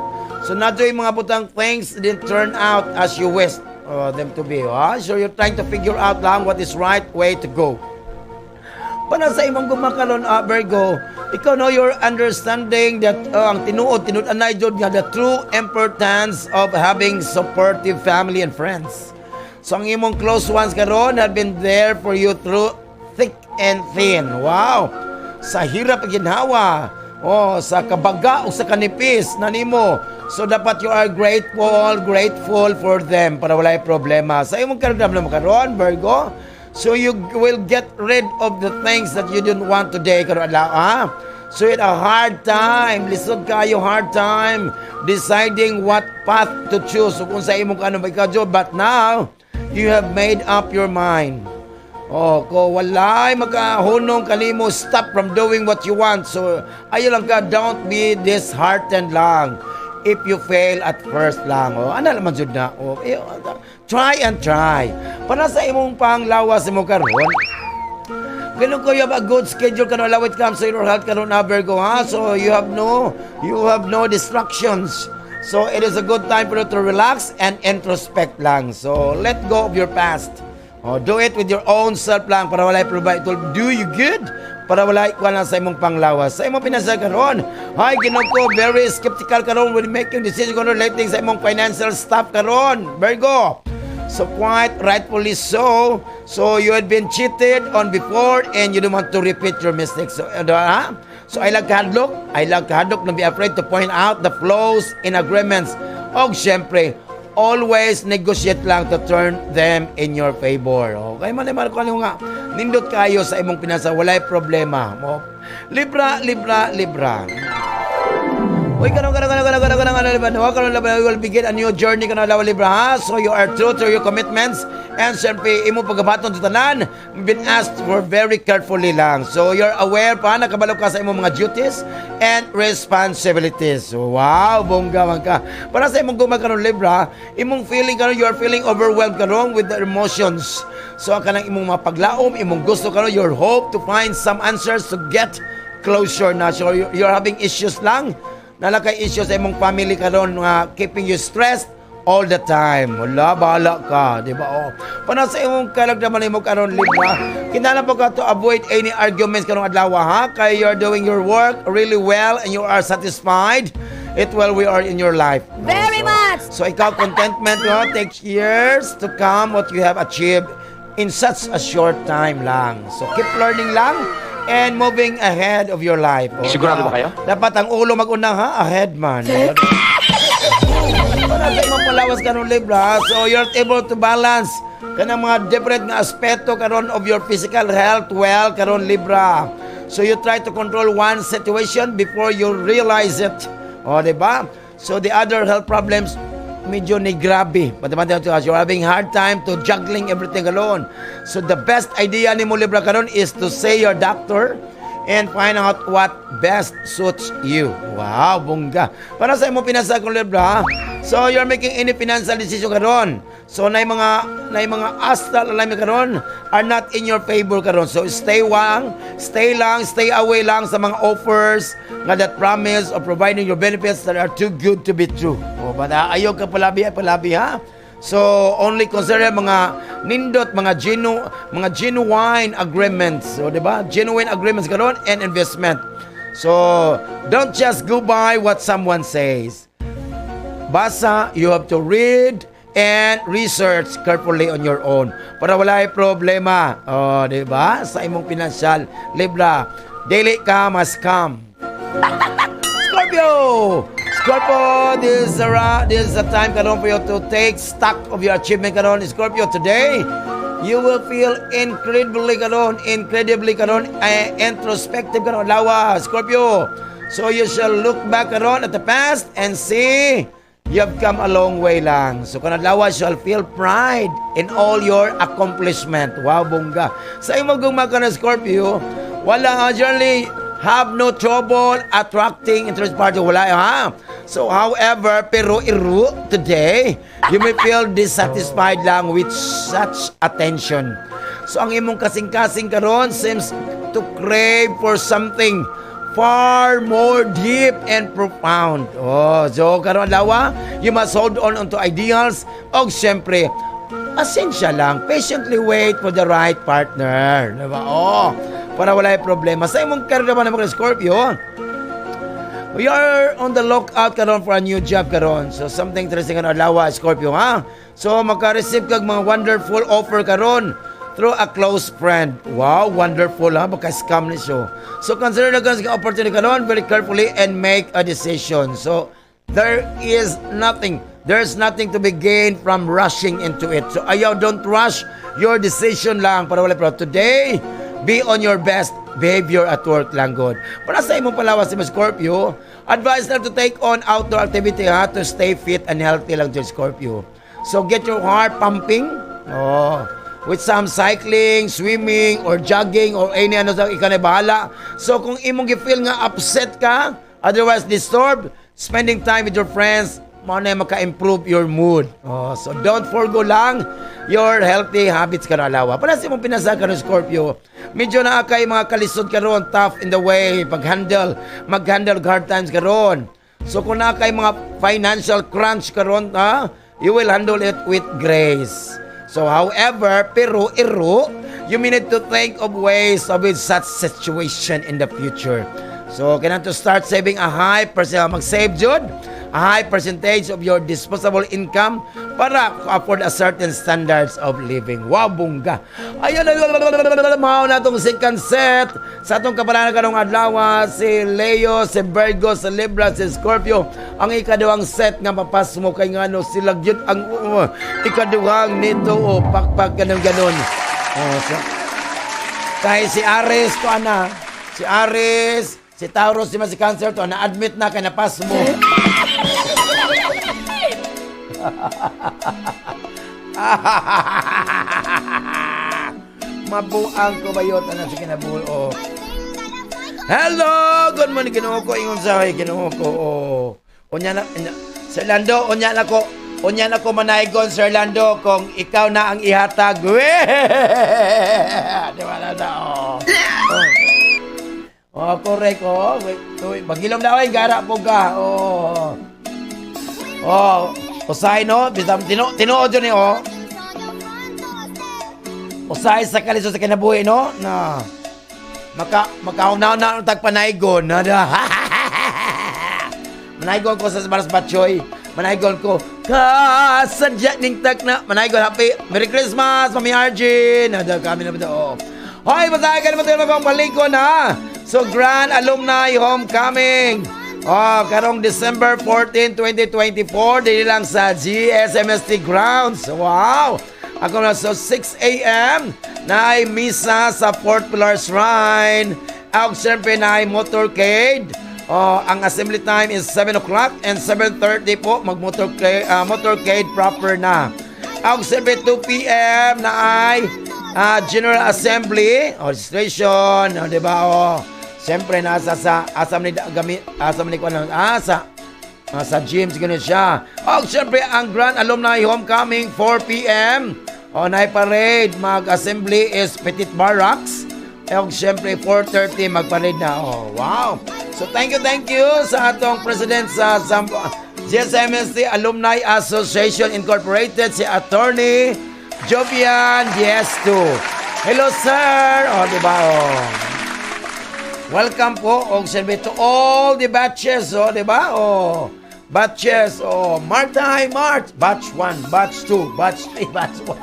So na yung mga butang things didn't turn out as you wished them to be. Ha? So you're trying to figure out lang what is right way to go. Para sa imong gumakaron, Virgo, ikaw know you're understanding that ang tinuod, tinud-anay jud nga the true importance of having supportive family and friends. So ang imong close ones karon have been there for you through thick and thin. Wow! Sa hirap ug ginhawa, oh, sa kabaga o sa kanipis na nimo. So dapat you are grateful, grateful for them para walay problema. Sa imong karamdaman mo karon, Virgo, so you will get rid of the things that you didn't want today karon adlaw, ha? So it a hard time, lisod kayo, hard time deciding what path to choose. So kung sa imong ano ba ikaw, but now you have made up your mind. Oh, ko walay makahunong kanimo stop from doing what you want. So ayo lang ka, don't be disheartened lang if you fail at first lang. Oh, ana naman jud na. Oh, eh, try and try. Para sa imong panglawas mo karon, ganun ko, you have a good schedule karon when it comes to your health karon na, Virgo, ha. So you have no distractions. So it is a good time for you to relax and introspect lang. So let go of your past. Oh, do it with your own self lang para walay provide. It will do you good para walay kuha lang sa imong panglawas. Sa imong pinasal karon, hay Ginoo ko, very skeptical karon when making decision karon relating sa imong financial stuff karon, Virgo. So quite rightfully so. So you had been cheated on before and you don't want to repeat your mistakes. So, ha? So I like kahadlok. I like kahadlok. Don't be afraid to point out the flaws in agreements. Og syempre, always negotiate lang to turn them in your favor. Okay, man man ko nga. Nindot kayo sa imong pinasa, walay problema. Mo. Libra, Libra, Libra. Uy, karon karon karon karon karon karon karon Libra. No, karon Libra, you will begin a new journey karon adlaw, Libra, ha. So you are true to your commitments and syempre imo pagabaton sa tanan been asked for very carefully lang. So you're aware pa nakabalo ka sa imong mga duties and responsibilities. Wow, bongga man ka. Para sa imong gugma karon, Libra, imong feeling karon, you are feeling overwhelmed karon with the emotions. So ang kanang imong mga paglaom, imong gusto karon, your hope to find some answers to get closure na. So you're having issues lang, nala kay issues sa imong family karon nga keeping you stressed all the time. Wala, bahala ka, di ba? Oh. Para sa imong kalagdaman nimo karon, Libra, kinahanglan po ka to avoid any arguments karong adlaw, ha? Kay you're doing your work really well and you are satisfied it well we are in your life. Very much. So ikaw contentment, no, takes years to come what you have achieved in such a short time lang. So keep learning lang and moving ahead of your life. Oh, Sigurado ba kayo? Dapat ang ulo mag-una, ha, ahead man. Para sa imong palawas karon, Libra, so you're able to balance kanang mga different nga aspeto karon of your physical health well karon, Libra. So you try to control one situation before you realize it. O, di ba? So the other health problems medyo ni grabe. Pati you're having hard time to juggling everything alone. So the best idea ni mo, Libra, karon is to see your doctor and find out what best suits you. Wow, bongga. Para sa imo pinasa kong Libra, so you're making any financial decision karon. So nay mga astral alignment karon are not in your favor karon. So stay lang, stay away lang sa mga offers nga that promise of providing your benefits that are too good to be true. O ba ayaw ka palabi ay palabi, ha? So only consider mga nindot, mga genuine agreements. So di ba? Genuine agreements karon and investment. So don't just go by what someone says. Basa, you have to read and research carefully on your own para wala problema. Oh, di ba? Sa imong pinansyal, Libra, dili ka ma-scam. Scorpio! Scorpio, this is the time karon for you to take stock of your achievement karon. Scorpio, today, you will feel incredibly karon, introspective karon adlaw, Scorpio. So you shall look back karon at the past and see you have come a long way lang. So karon adlaw, you shall feel pride in all your accomplishment. Wow, bongga. Sa imong gugma karon, Scorpio, wala generally have no trouble attracting interest party. Wala, ha? So, however, pero iru, today, you may feel dissatisfied lang with such attention. So, ang imong kasing-kasing karon seems to crave for something far more deep and profound. Oh, so karon adlaw, you must hold on onto ideals og syempre, pasensya lang. Patiently wait for the right partner. Diba? Oh, para wala problema. Sa imong career naman ng mga Scorpio, we are on the lookout karon for a new job karon. So something interesting karon adlaw, Scorpio, ha? So maka-receive kag mga wonderful offer karon through a close friend. Wow, wonderful, ha? Baka scam ni siya. So consider the opportunity karon very carefully and make a decision. So there is nothing. There's nothing to be gained from rushing into it. So ayaw, don't rush your decision lang para wala pero today, be on your best behavior at work lang gud. Para sa imong palawas si Scorpio, advise na to take on outdoor activity, ha, to stay fit and healthy lang to Scorpio. So get your heart pumping. Oh, with some cycling, swimming, or jogging, or any ano sa ikaw na bahala. So kung imong gi-feel nga upset ka, otherwise disturbed, spending time with your friends, mao na maka-improve your mood. Oh, so don't forgo lang your healthy habits karon adlaw. Para sa imong pinasa karon, Scorpio, medyo naa kay mga kalisod karon, tough in the way pag-handle, mag-handle og hard times karon. So kung naa kay mga financial crunch karon, ha, you will handle it with grace. So however, pero iro, you may need to think of ways of with such situation in the future. So kailangan to start saving a high percent, mag-save jud, a high percentage of your disposable income para afford a certain standards of living. Wow, bongga. Ayun, mao na itong second set sa atong kapalaran karong adlaw, si Leo, si Virgo, si Libra, si Scorpio. Ang ikaduhang set nga mapasmo kay ngano sila gyud ang ikaduhang nito o pakpak ganon ganon. Oh, so, kay si Aries to ana, si Aries, si Taurus, si si Cancer to na admit na kay napasmo. Mabuang ko bayot ana sa kinabuhi oh. Hello, good morning, Ginoo ko, ingon sa Ginoo ko. Oh. Unya na unya, Sir Lando, unya na ko manaygon, Sir Lando, kung ikaw na ang ihatag. Weh! Di ba na oh. Oh. Oh, correct oh. Wait, wait, magilom na oy, gara po ka. Oh. Oh, usahay no, bisam tinuod yun eh oh. Usahay sa kalisod sa kinabuhi no, na makauna na ang tagpanaygon na na. Manaygon ko sa Baras Batchoy. Manaygon ko kasadya ning tak na. Manaygon happy Merry Christmas, Mami Arjun. Nada kami na ba oh. Hoy, basahin ka naman tayo mga paliko na. So, Grand Alumni Homecoming. Oh, karong December 14, 2024, dili lang sa GSMST grounds. Wow! Ako na so 6 a.m. na ay misa sa Fort Pilar Shrine. Ang siyempre na ay motorcade. Oh, ang assembly time is 7 o'clock and 7:30 po mag-motorcade motorcade proper na. Ang siyempre 2 p.m. na ay General Assembly, oh, registration, oh, di ba? Oh, siyempre nasa sa asam ni gami asam ni kuan sa gym siguro siya. Oh, siyempre ang Grand Alumni Homecoming 4 p.m. O na parade mag-assembly is Petit Barracks. Eh, og siyempre 4:30 magparade na. Oh, wow. So thank you sa atong president sa GSMST Alumni Association Incorporated, si Attorney Jovian Diesto. Hello, sir. Oh, di ba? Oh. Welcome po og siyempre to all the batches, oh, di ba? Oh. Batches, oh, Marta Mart, batch 1, batch 2, batch 3, batch 1.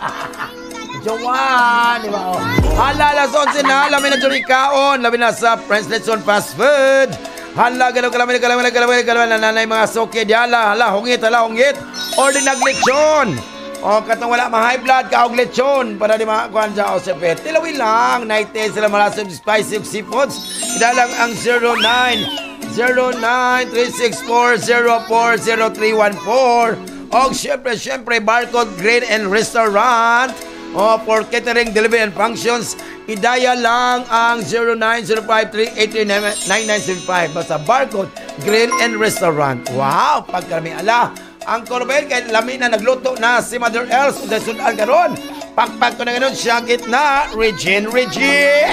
Joanne, di ba? Oh. Hala, alas 11 na, labi na dyan kaon, labi na sa Prince Letson Fast Food. Hala, galaw, kalami, kalami, kalami, kalami, nananay mga suki, diala, hala, hungit, hala, hungit. Or di naglechon. O, katong wala ma-high blood, kaog lechon. Para di makakuhan sa o, siyempre, tilawin lang. 90 sila malasom spicy ug seafoods. Idalang ang 09 09-364-040314. Og syempre, syempre, Barcode Grill and Restaurant. O, for catering, delivery and functions, idaya lang ang 0905-383-9975. Basta Barcode Grill and Restaurant. Wow, pagkarami ala. Ang Corbel, kahit lami na nagluto na si Mother Els, kung sudan karon. Pakpak ko na ganun, siya gitna, Regine, Regine!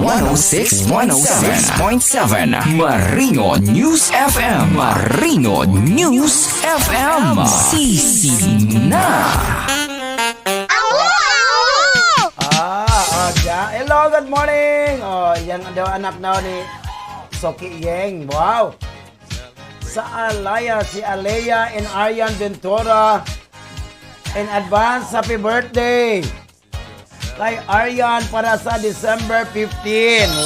106 106.7 Marino News FM. Marino News FM. Sisi na. Ah, oh, siya. Hello, good morning. Oh, yan daw anak na ni Soki Yeng. Wow. Sa Alaya, si Alea and Aryan Ventura. In advance, happy birthday kay Aryan para sa December 15.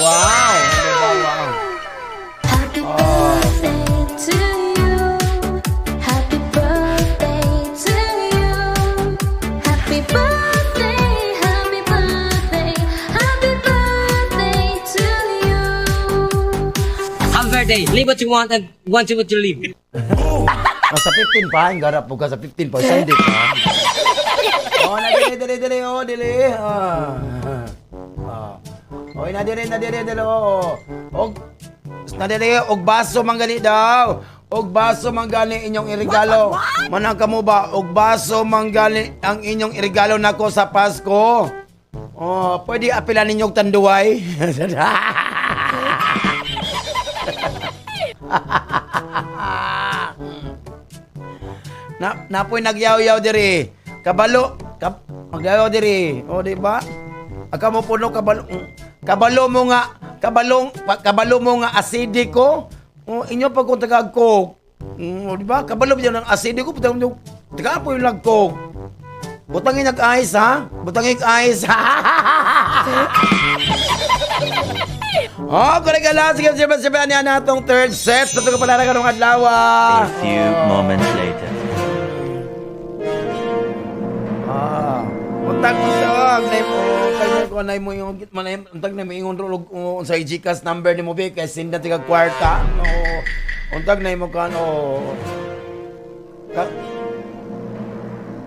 Wow. Diba? Wow. Happy birthday to you. Happy birthday to you. Happy birthday, happy birthday, happy birthday to you. Happy birthday. Live what you want and want what you live. Oh, sa 15 pa, ang garap po ka sa 15 pa, Sunday pa. Oh, na dili dili dili oh, dili. Ah. Ah. Oy, na dili na dili dili oh. Og na dili og baso man gani daw. Og baso man gani inyong irigalo. Manang kamo ba og baso man gani ang inyong irigalo nako sa Pasko? Oh, pwede apilan ninyo og tanduay. Na napoy nagyaw-yaw diri. Kabalo, kab, magyaw diri. O di ba? Aka mo puno kabalo kabalo mo nga kabalong kabalo mo nga acidic ko. O inyo pag kung tagag coke. O, di ba? Kabalo mo ng acidic ko putang mo taga po yung lag coke. Butangin nag ice ha? Butangin ice. Oh, correct ka lang. Sige, sige, sige, niya na itong third set. Sa ito pala karong adlaw. A few moments later. Ah, untag mo sa nay mo kay ko nay mo yung manay untag na mo ingon rog sa GCash number nimo be kay sinda tiga kwarta. No. Untag nay mo kano ka,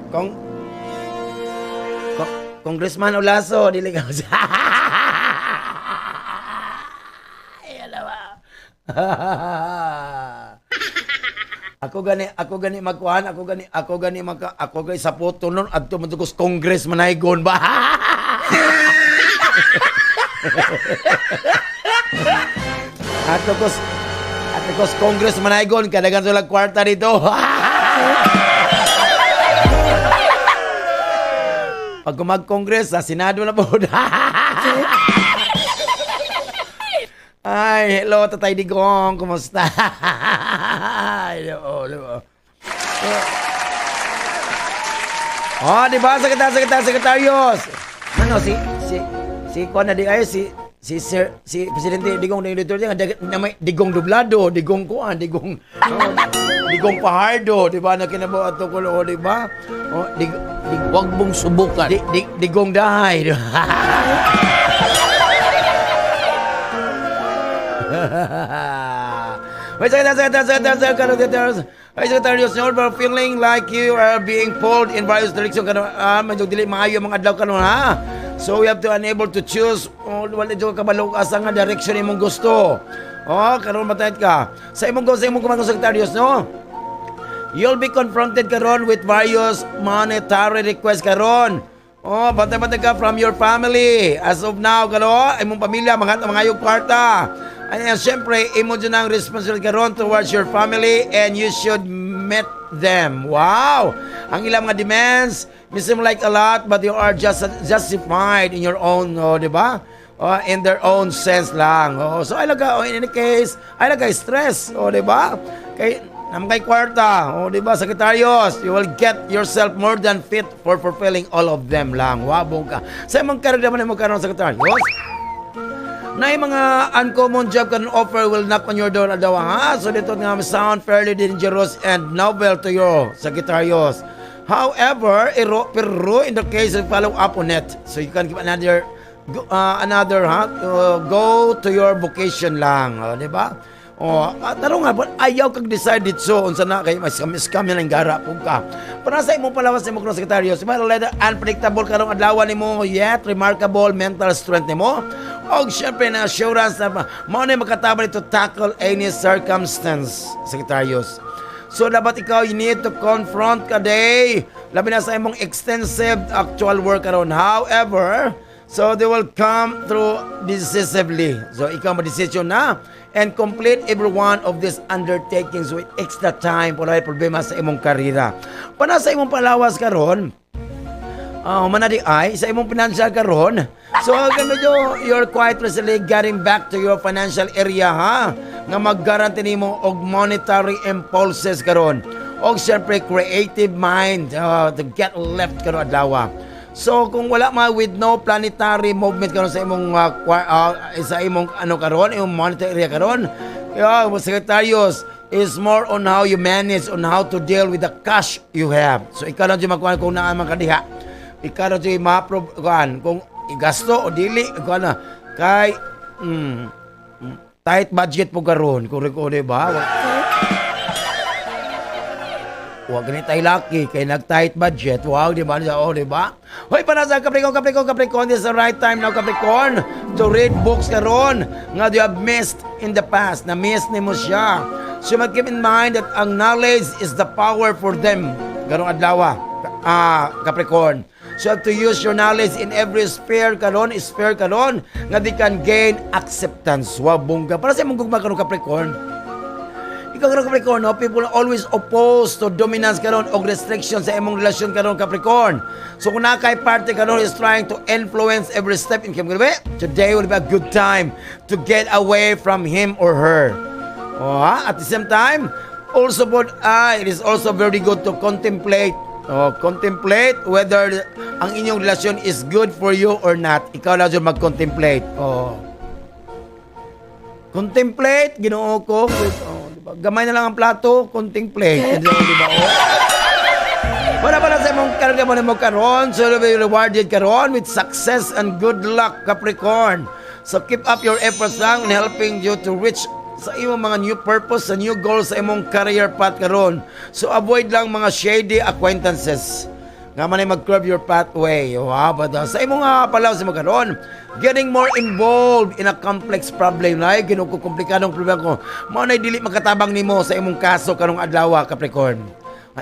kong Congressman Olaso dili ka. Ay, alam ba? Ako gani magkuhan, ako gani maka ako gani sa puto nun adto man ko sa Congress manaygon ba. Ato ko sa Congress manaygon kadagan sila kwarta dito. Pag mag-Congress sa Senado na po. Ay, hello, Tatay Digong. Kumusta? Hello, hello. Oh, di ba? Sekretar, sekretar, sekretaryos. Ano, si, si, si, kuan na di ay, si, si Sir, si Presidente Digong Duterte nga, na may Digong Dublado, Digong kuan, Digong, oh, Digong Pahardo, di ba? Na kinabo ato ko, oh, di ba? Oh, dig, dig, Huwag mong subukan. di, di, Digong Dahay, di ba? Wait, secretary, secretary, secretary, secretary, ay, secretary, Señor, but feeling like you are being pulled in various directions, kano, ah, medyo dili maayo mga adlaw kanon, ha? So we have to unable to choose, oh, wala jud kabalo asa nga direction imong gusto. Oh, karon matayad ka. Sa imong go, sa imong kumang secretary, no? You'll be confronted karon with various monetary requests karon. Oh, bantay-bantay ka from your family. As of now, karon, imong pamilya mga mga kwarta. And siyempre, imo dyan ang responsibility karon towards your family and you should meet them. Wow! Ang ilang mga demands may seem like a lot but you are just justified in your own, oh, di ba? Oh, in their own sense lang. Oh, so ay laga, oh, in any case, ay laga stress, oh, di ba? Kay Naa man kay kwarta. O, di ba, Sagittarius? You will get yourself more than fit for fulfilling all of them lang. Wabong ka. Sa imong karera man mo karon, Sagittarius, na yung mga uncommon job can offer will knock on your door daw, ha. So dito nga sound fairly dangerous and novel to you, Sagittarius. However, ero, pero in the case of follow up on it, so you can give another ha, go to your vocation lang, oh, di ba? Oh, tarong nga, but ayaw kag decide dito unsa na kay mas scam scam yan ang gara pug ka. Para sa imong palawas nimo karon, Sagittarius, may leather unpredictable karong adlaw nimo, yet remarkable mental strength nimo. Og syempre na assurance na mao na makatabang to tackle any circumstance, Sagittarius. So dapat ikaw, you need to confront ka day. Labi na sa imong extensive actual work karon. However, so they will come through decisively. So ikaw ma-decision na and complete every one of these undertakings with extra time para problema sa imong karera. Para sa imong palawas karon, mana di ay sa imong financial karon. So medyo you're quite recently getting back to your financial area ha, nga mag-guarantee nimo og monetary impulses karon. Og syempre creative mind to get left karon adlaw. So kung wala ma with no planetary movement karon sa imong ano karon, imong monetary area karon, yeah, Sagittarius, is more on how you manage, on how to deal with the cash you have. So ikaw lang dyan magkuhan kung naa man kadiha. Ikaw lang dyan ma kuan kung igasto o dili kuan na kay tight budget po karon kung ko, di ba? Huwag gani tayo lucky kay nag-tight budget. Wow, di ba? Oh, di ba? Hoy, para sa Capricorn, Capricorn, Capricorn, this is the right time now, Capricorn, to read books karon nga you have missed in the past. Na miss nimo siya. So, you must keep in mind that ang knowledge is the power for them. Karong adlaw, Capricorn. So, you have to use your knowledge in every sphere karon, nga they can gain acceptance. Wow, bongga. Para sa imong gugma karon, Capricorn, ikaw karon, Capricorn, no? People are always opposed to dominance karon og restriction sa imong relasyon karon, Capricorn. So kung naa kay party karon is trying to influence every step in Capricorn, today will be a good time to get away from him or her. Oh, ha? At the same time, also but it is also very good to contemplate. Oh, contemplate whether ang inyong relasyon is good for you or not. Ikaw lang yung mag-contemplate. Oh. Contemplate, Ginoo ko. Oh, di ba? Gamay na lang ang plato, contemplate. Di ba? Oh. Para para sa imong karga mo nimo karon, so you'll be rewarded karon with success and good luck, Capricorn. So keep up your efforts lang in helping you to reach sa imong mga new purpose, sa new goals sa imong career path karon. So avoid lang mga shady acquaintances nga man ay mag-curve your pathway. Wow, but sa imong palaw sa imong karon, getting more involved in a complex problem na ay Ginoo ko, komplikadong problema ko. Mao na dili makatabang nimo sa imong kaso karong adlaw, Capricorn.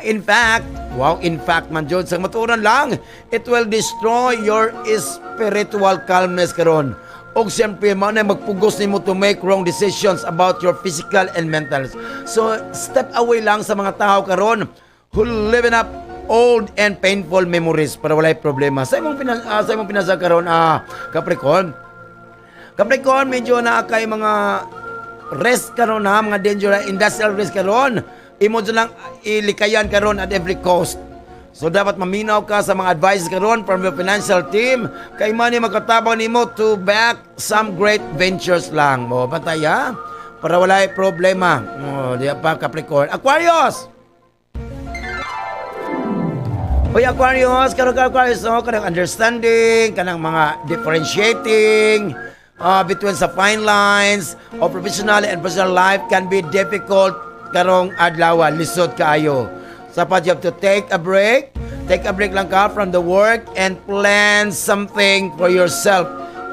In fact, wow, in fact man jud, sa matuoran lang, it will destroy your spiritual calmness karon. Og siyempre, mao na magpugos nimo to make wrong decisions about your physical and mental. So, step away lang sa mga tao karon who living up old and painful memories para walay problema. Sa imong pinasa karon, Capricorn. Capricorn, medyo naa kay mga risk karon ha, mga danger, industrial risk karon. Imo dyan lang ilikayan karon at every cost. So dapat maminaw ka sa mga advice karon from your financial team kay man ni makatabang nimo to back some great ventures lang. Mo bantay ha, para walay problema. Oh, di pa, Capricorn. Aquarius. Uy, Aquarius, karon ka Aquarius, no? Kanang understanding, kanang mga differentiating between sa fine lines of professional and personal life can be difficult karong adlaw, lisod kaayo. Sapat you have to take a break. Take a break lang ka from the work and plan something for yourself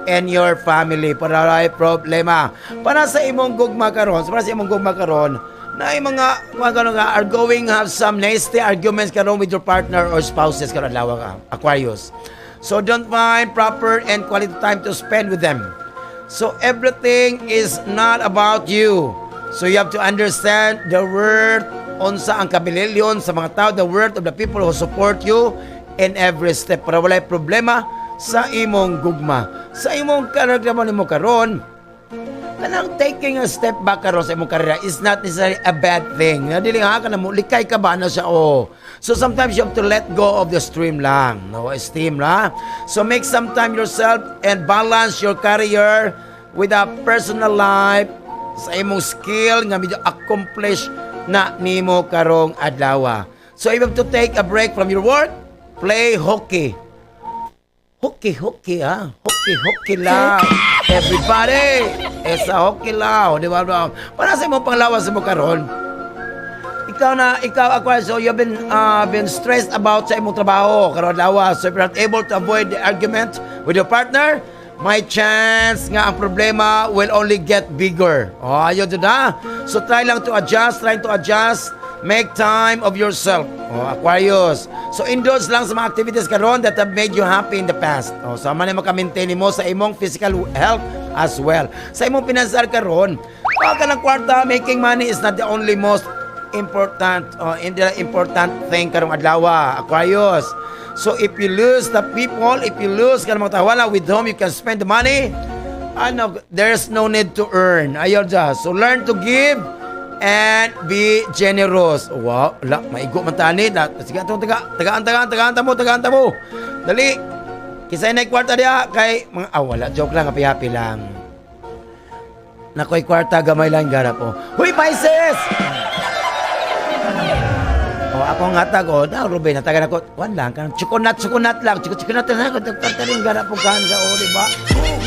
and your family para walay problema. Para sa imong gugma karon, na yung mga ganun nga are going have some nasty arguments karon with your partner or spouses karon adlaw ka, Aquarius. So don't find proper and quality time to spend with them. So everything is not about you. So you have to understand the worth unsa ang kabililyon sa mga tao, the worth of the people who support you in every step para walay problema sa imong gugma. Sa imong karakter mo nimo karon, na Kanang taking a step back karon sa imong karera is not necessarily a bad thing. Na dili nga ka na mo likay ka ba na siya, oh. So sometimes you have to let go of the stream lang, no, steam lang. So make some time yourself and balance your career with a personal life sa imong skill nga medyo accomplish na nimo karong adlaw. So if you have to take a break from your work, play hockey. Hockey, hockey, ha? Hockey, hockey lang. Everybody, it's a hockey lang. Di ba? Para sa imong panglawas mo karon. Ikaw na, ikaw, Aquarius, so you've been stressed about sa imong trabaho karon lawas. So if you're not able to avoid the argument with your partner, may chance nga ang problema will only get bigger. Oh, ayun dun ha. So try lang to adjust, try to adjust. Make time of yourself. Oh, Aquarius. So indulge lang sa mga activities karon that have made you happy in the past. Oh, so man maka-maintain mo sa imong physical health as well. Sa imong pinansal karon, ka ng kwarta, making money is not the only most important, in the important thing karong adlaw, Aquarius. So if you lose the people, if you lose kanang mga tawhana with whom you can spend the money, ano, there's no need to earn. Ayaw dyan. So learn to give and be generous. Wow, la, maigo man tani. La, sige, atong taga, tagaan, tagaan, tagaan ta mo, tagaan ta mo. Dali. Kisay na kwarta diha kay mga ah, wala, joke lang, happy happy lang. Nakoy kwarta gamay lang garap oh. Huy, Pisces! Oh, ako nga tag oh, daw Ruben, natagan ako. Kuan lang, kanang chocolate, chocolate lang, chocolate lang ako kwarta rin garap po kan sa, oh, di ba?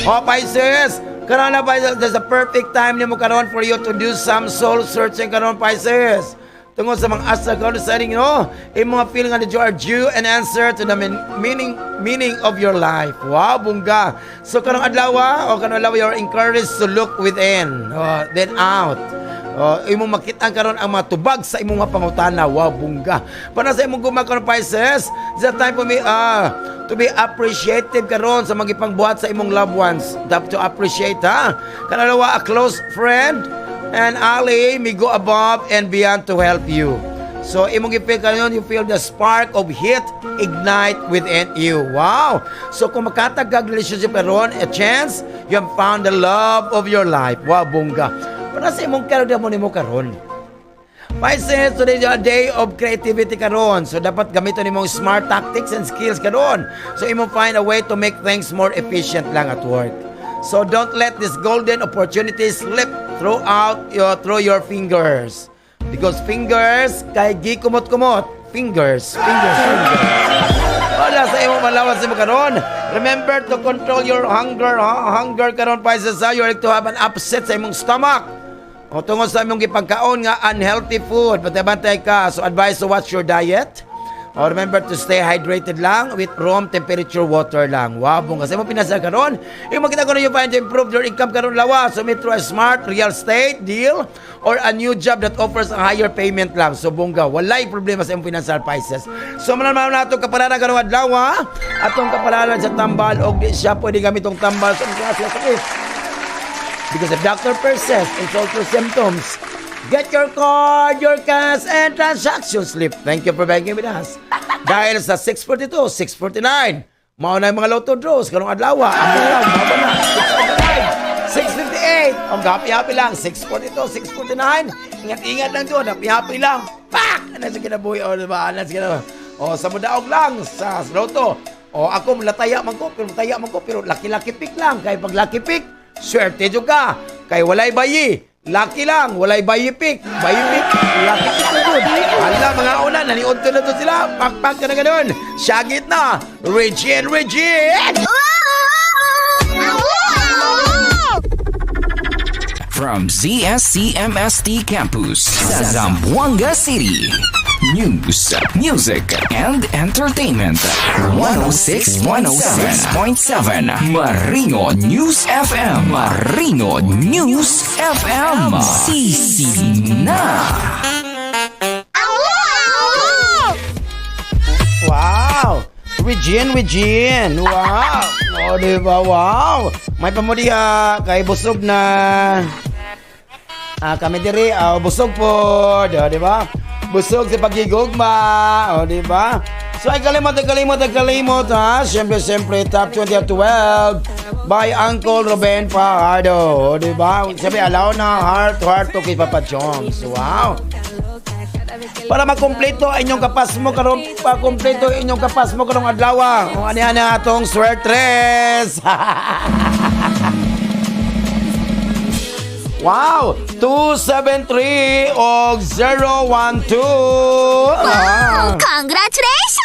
Oh, Pisces! Karon na, Pisces, there's a perfect time nimo karon for you to do some soul searching karon, Pisces. Tungod sa mga asa karon sa ring, no? Imong mga feeling nga that you are due an answer to the meaning of your life. Wow, bungga. So karong adlaw o karong adlaw, you are encouraged to look within, oh, then out. Oh, imong makita karon ang mga tubag sa imong mga pangutana. Wow, bungga. Para sa imong gugma karon, Pisces, it's a time for me to be appreciative karon sa mga ipangbuhat sa imong loved ones. Dapat to appreciate ha. Kanalawa, a close friend and ally may go above and beyond to help you. So imong gi-feel karon, you feel the spark of heat ignite within you. Wow. So kung makatagag relationship karon, a chance you have found the love of your life. Wow, bungga. Para sa imong karon mo nimo karon. Pisces, today is a day of creativity karon. So dapat gamiton nimong smart tactics and skills karon. So imong find a way to make things more efficient lang at work. So don't let this golden opportunity slip through your fingers. Because fingers kay gikumot-kumot. Fingers, fingers, fingers. Wala sa imong malawas mo karon. Remember to control your hunger, ha? Hunger karon, Pisces, ha? You like to have an upset sa imong stomach. O tungod sa imong gipagkaon nga unhealthy food, bantay-bantay ka. So advise to watch your diet. O remember to stay hydrated lang with room temperature water lang. Wow, bungga. Sa imong pinasa karon, imong makita ko na you find to improve your income karon lawa. So meet through a smart real estate deal or a new job that offers a higher payment lang. So bungga, walay problema sa imong financial, Pisces. So man naman nato kapalaran karong adlaw, ha? Atong kapalaran sa tambal og di siya pwede gamitong tambal sa klase sa sakit. Because if doctor persists in your symptoms, get your card, your cash, and transaction slip. Thank you for banking with us. Dahil sa 642, 649, mao na yung mga lotto draws, karong adlaw, ang lang, mao na, 649, 658, ang happy-happy lang, 642, 649, ingat-ingat lang doon, happy-happy lang, pak! Ano sa kinabuhi, o diba, ano sa kinabuhi, o sa mudaog lang, sa lotto, o ako, lataya man ko, pero taya man ko, pero lucky-lucky pick lang, kay pag lucky pick, swerte jud ka, kay walay bayi, lucky lang, walay bayi pick, bayi pick, lucky pick na good. Hala, mga una, naniudto na to sila, pakpak ka na ganun, syagit na, Regine, Regine! From ZSCMST Campus, sa Zamboanga City. News, music, and entertainment. 106, 106.7 Marino News FM. Marino News FM. Sisi na. Wow! Regine, Regine! Wow! O, di ba? Wow! May pamudiha, kay busog na. Ah, kami diri, ah, busog po. O, di ba? Busog sa pagigugma. O, di ba? So ay kalimot, ay kalimot, ay kalimot ha. Siyempre, siyempre, top 20 at 12 by Uncle Ruben Fajardo. O, di ba? Siyempre, alaw na heart to heart to kay Papa Jones. Wow! Para makumpleto ang inyong kapasmo karon, pakumpleto inyong kapasmo karong adlaw. Kung ano na atong swertres. Wow! 273 og 012. Ah. Congratulations!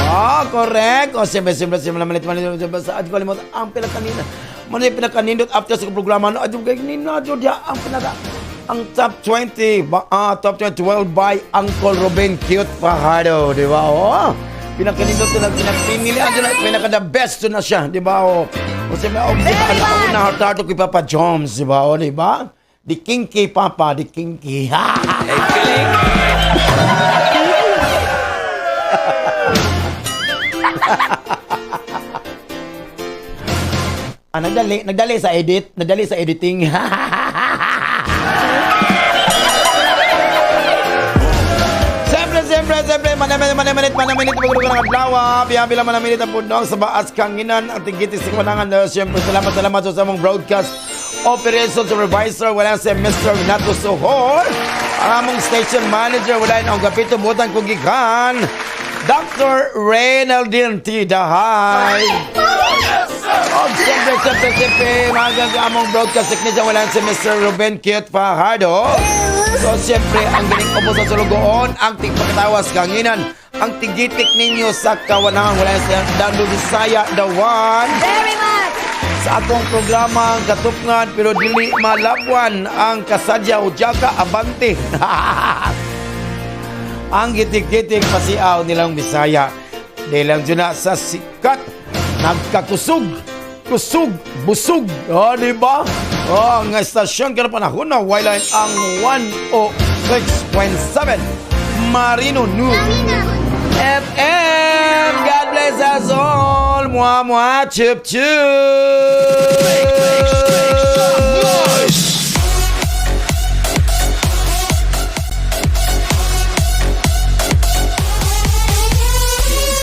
Oh, correct. O, siyempre, siyempre, siyempre, malit, malit, malit, basta, at kalimot, ang pinakanina, muna yung pinakanindot after sa programa, no, at yung kanina, diya, ang pinaka, ang top 20, ba, top 20, 12 by Uncle Ruben Cute Fajardo, di ba? Oh, pinakanindot na, pinakpinili, ano na, pinaka the best na siya, di ba? Oh, o, siyempre, oh, siyempre, alam ko na, hartarto kay Papa Jones, di ba? Oh, di ba? Di kinky, Papa, di kinky. Ah, nagdali, nagdali sa edit, nagdali sa editing. Siyempre, siyempre, siyempre, manaminit, manaminit, manaminit, magulog ng adlaw, biya bilang manaminit ang pundong sa baas kanginan, ang tinggitis sa kamanangan. Siyempre, salamat, salamat sa among broadcast operation supervisor, wala si Mr. Renato Sohor, ang among station manager, wala ang kapito butan kong gikan, Dr. Reynaldin T. Dahay. Oh, siyempre, siyempre, siyempre, maganda among broadcast technician, wala si Mr. Ruben Cute Fajardo. So, siyempre, ang galing ko po sa sulugoon, ang tigpakatawas kanginan, ang tigitik ninyo sa kawanangan, wala si Dando Bisaya, the one. Very much! Sa atong programa, ang katupngan, pero dili malabwan, ang kasadya Ujaka Abante. Ang gitik-gitik pasiaw nilang Bisaya. Dahil lang dyan na sa sikat, nagkakusog, kusog, busog. O, di ba? O, ang estasyon kada panahon na Wayline ang 106.7 Marino News FM. God bless us all. Mua, mua, chup, chup.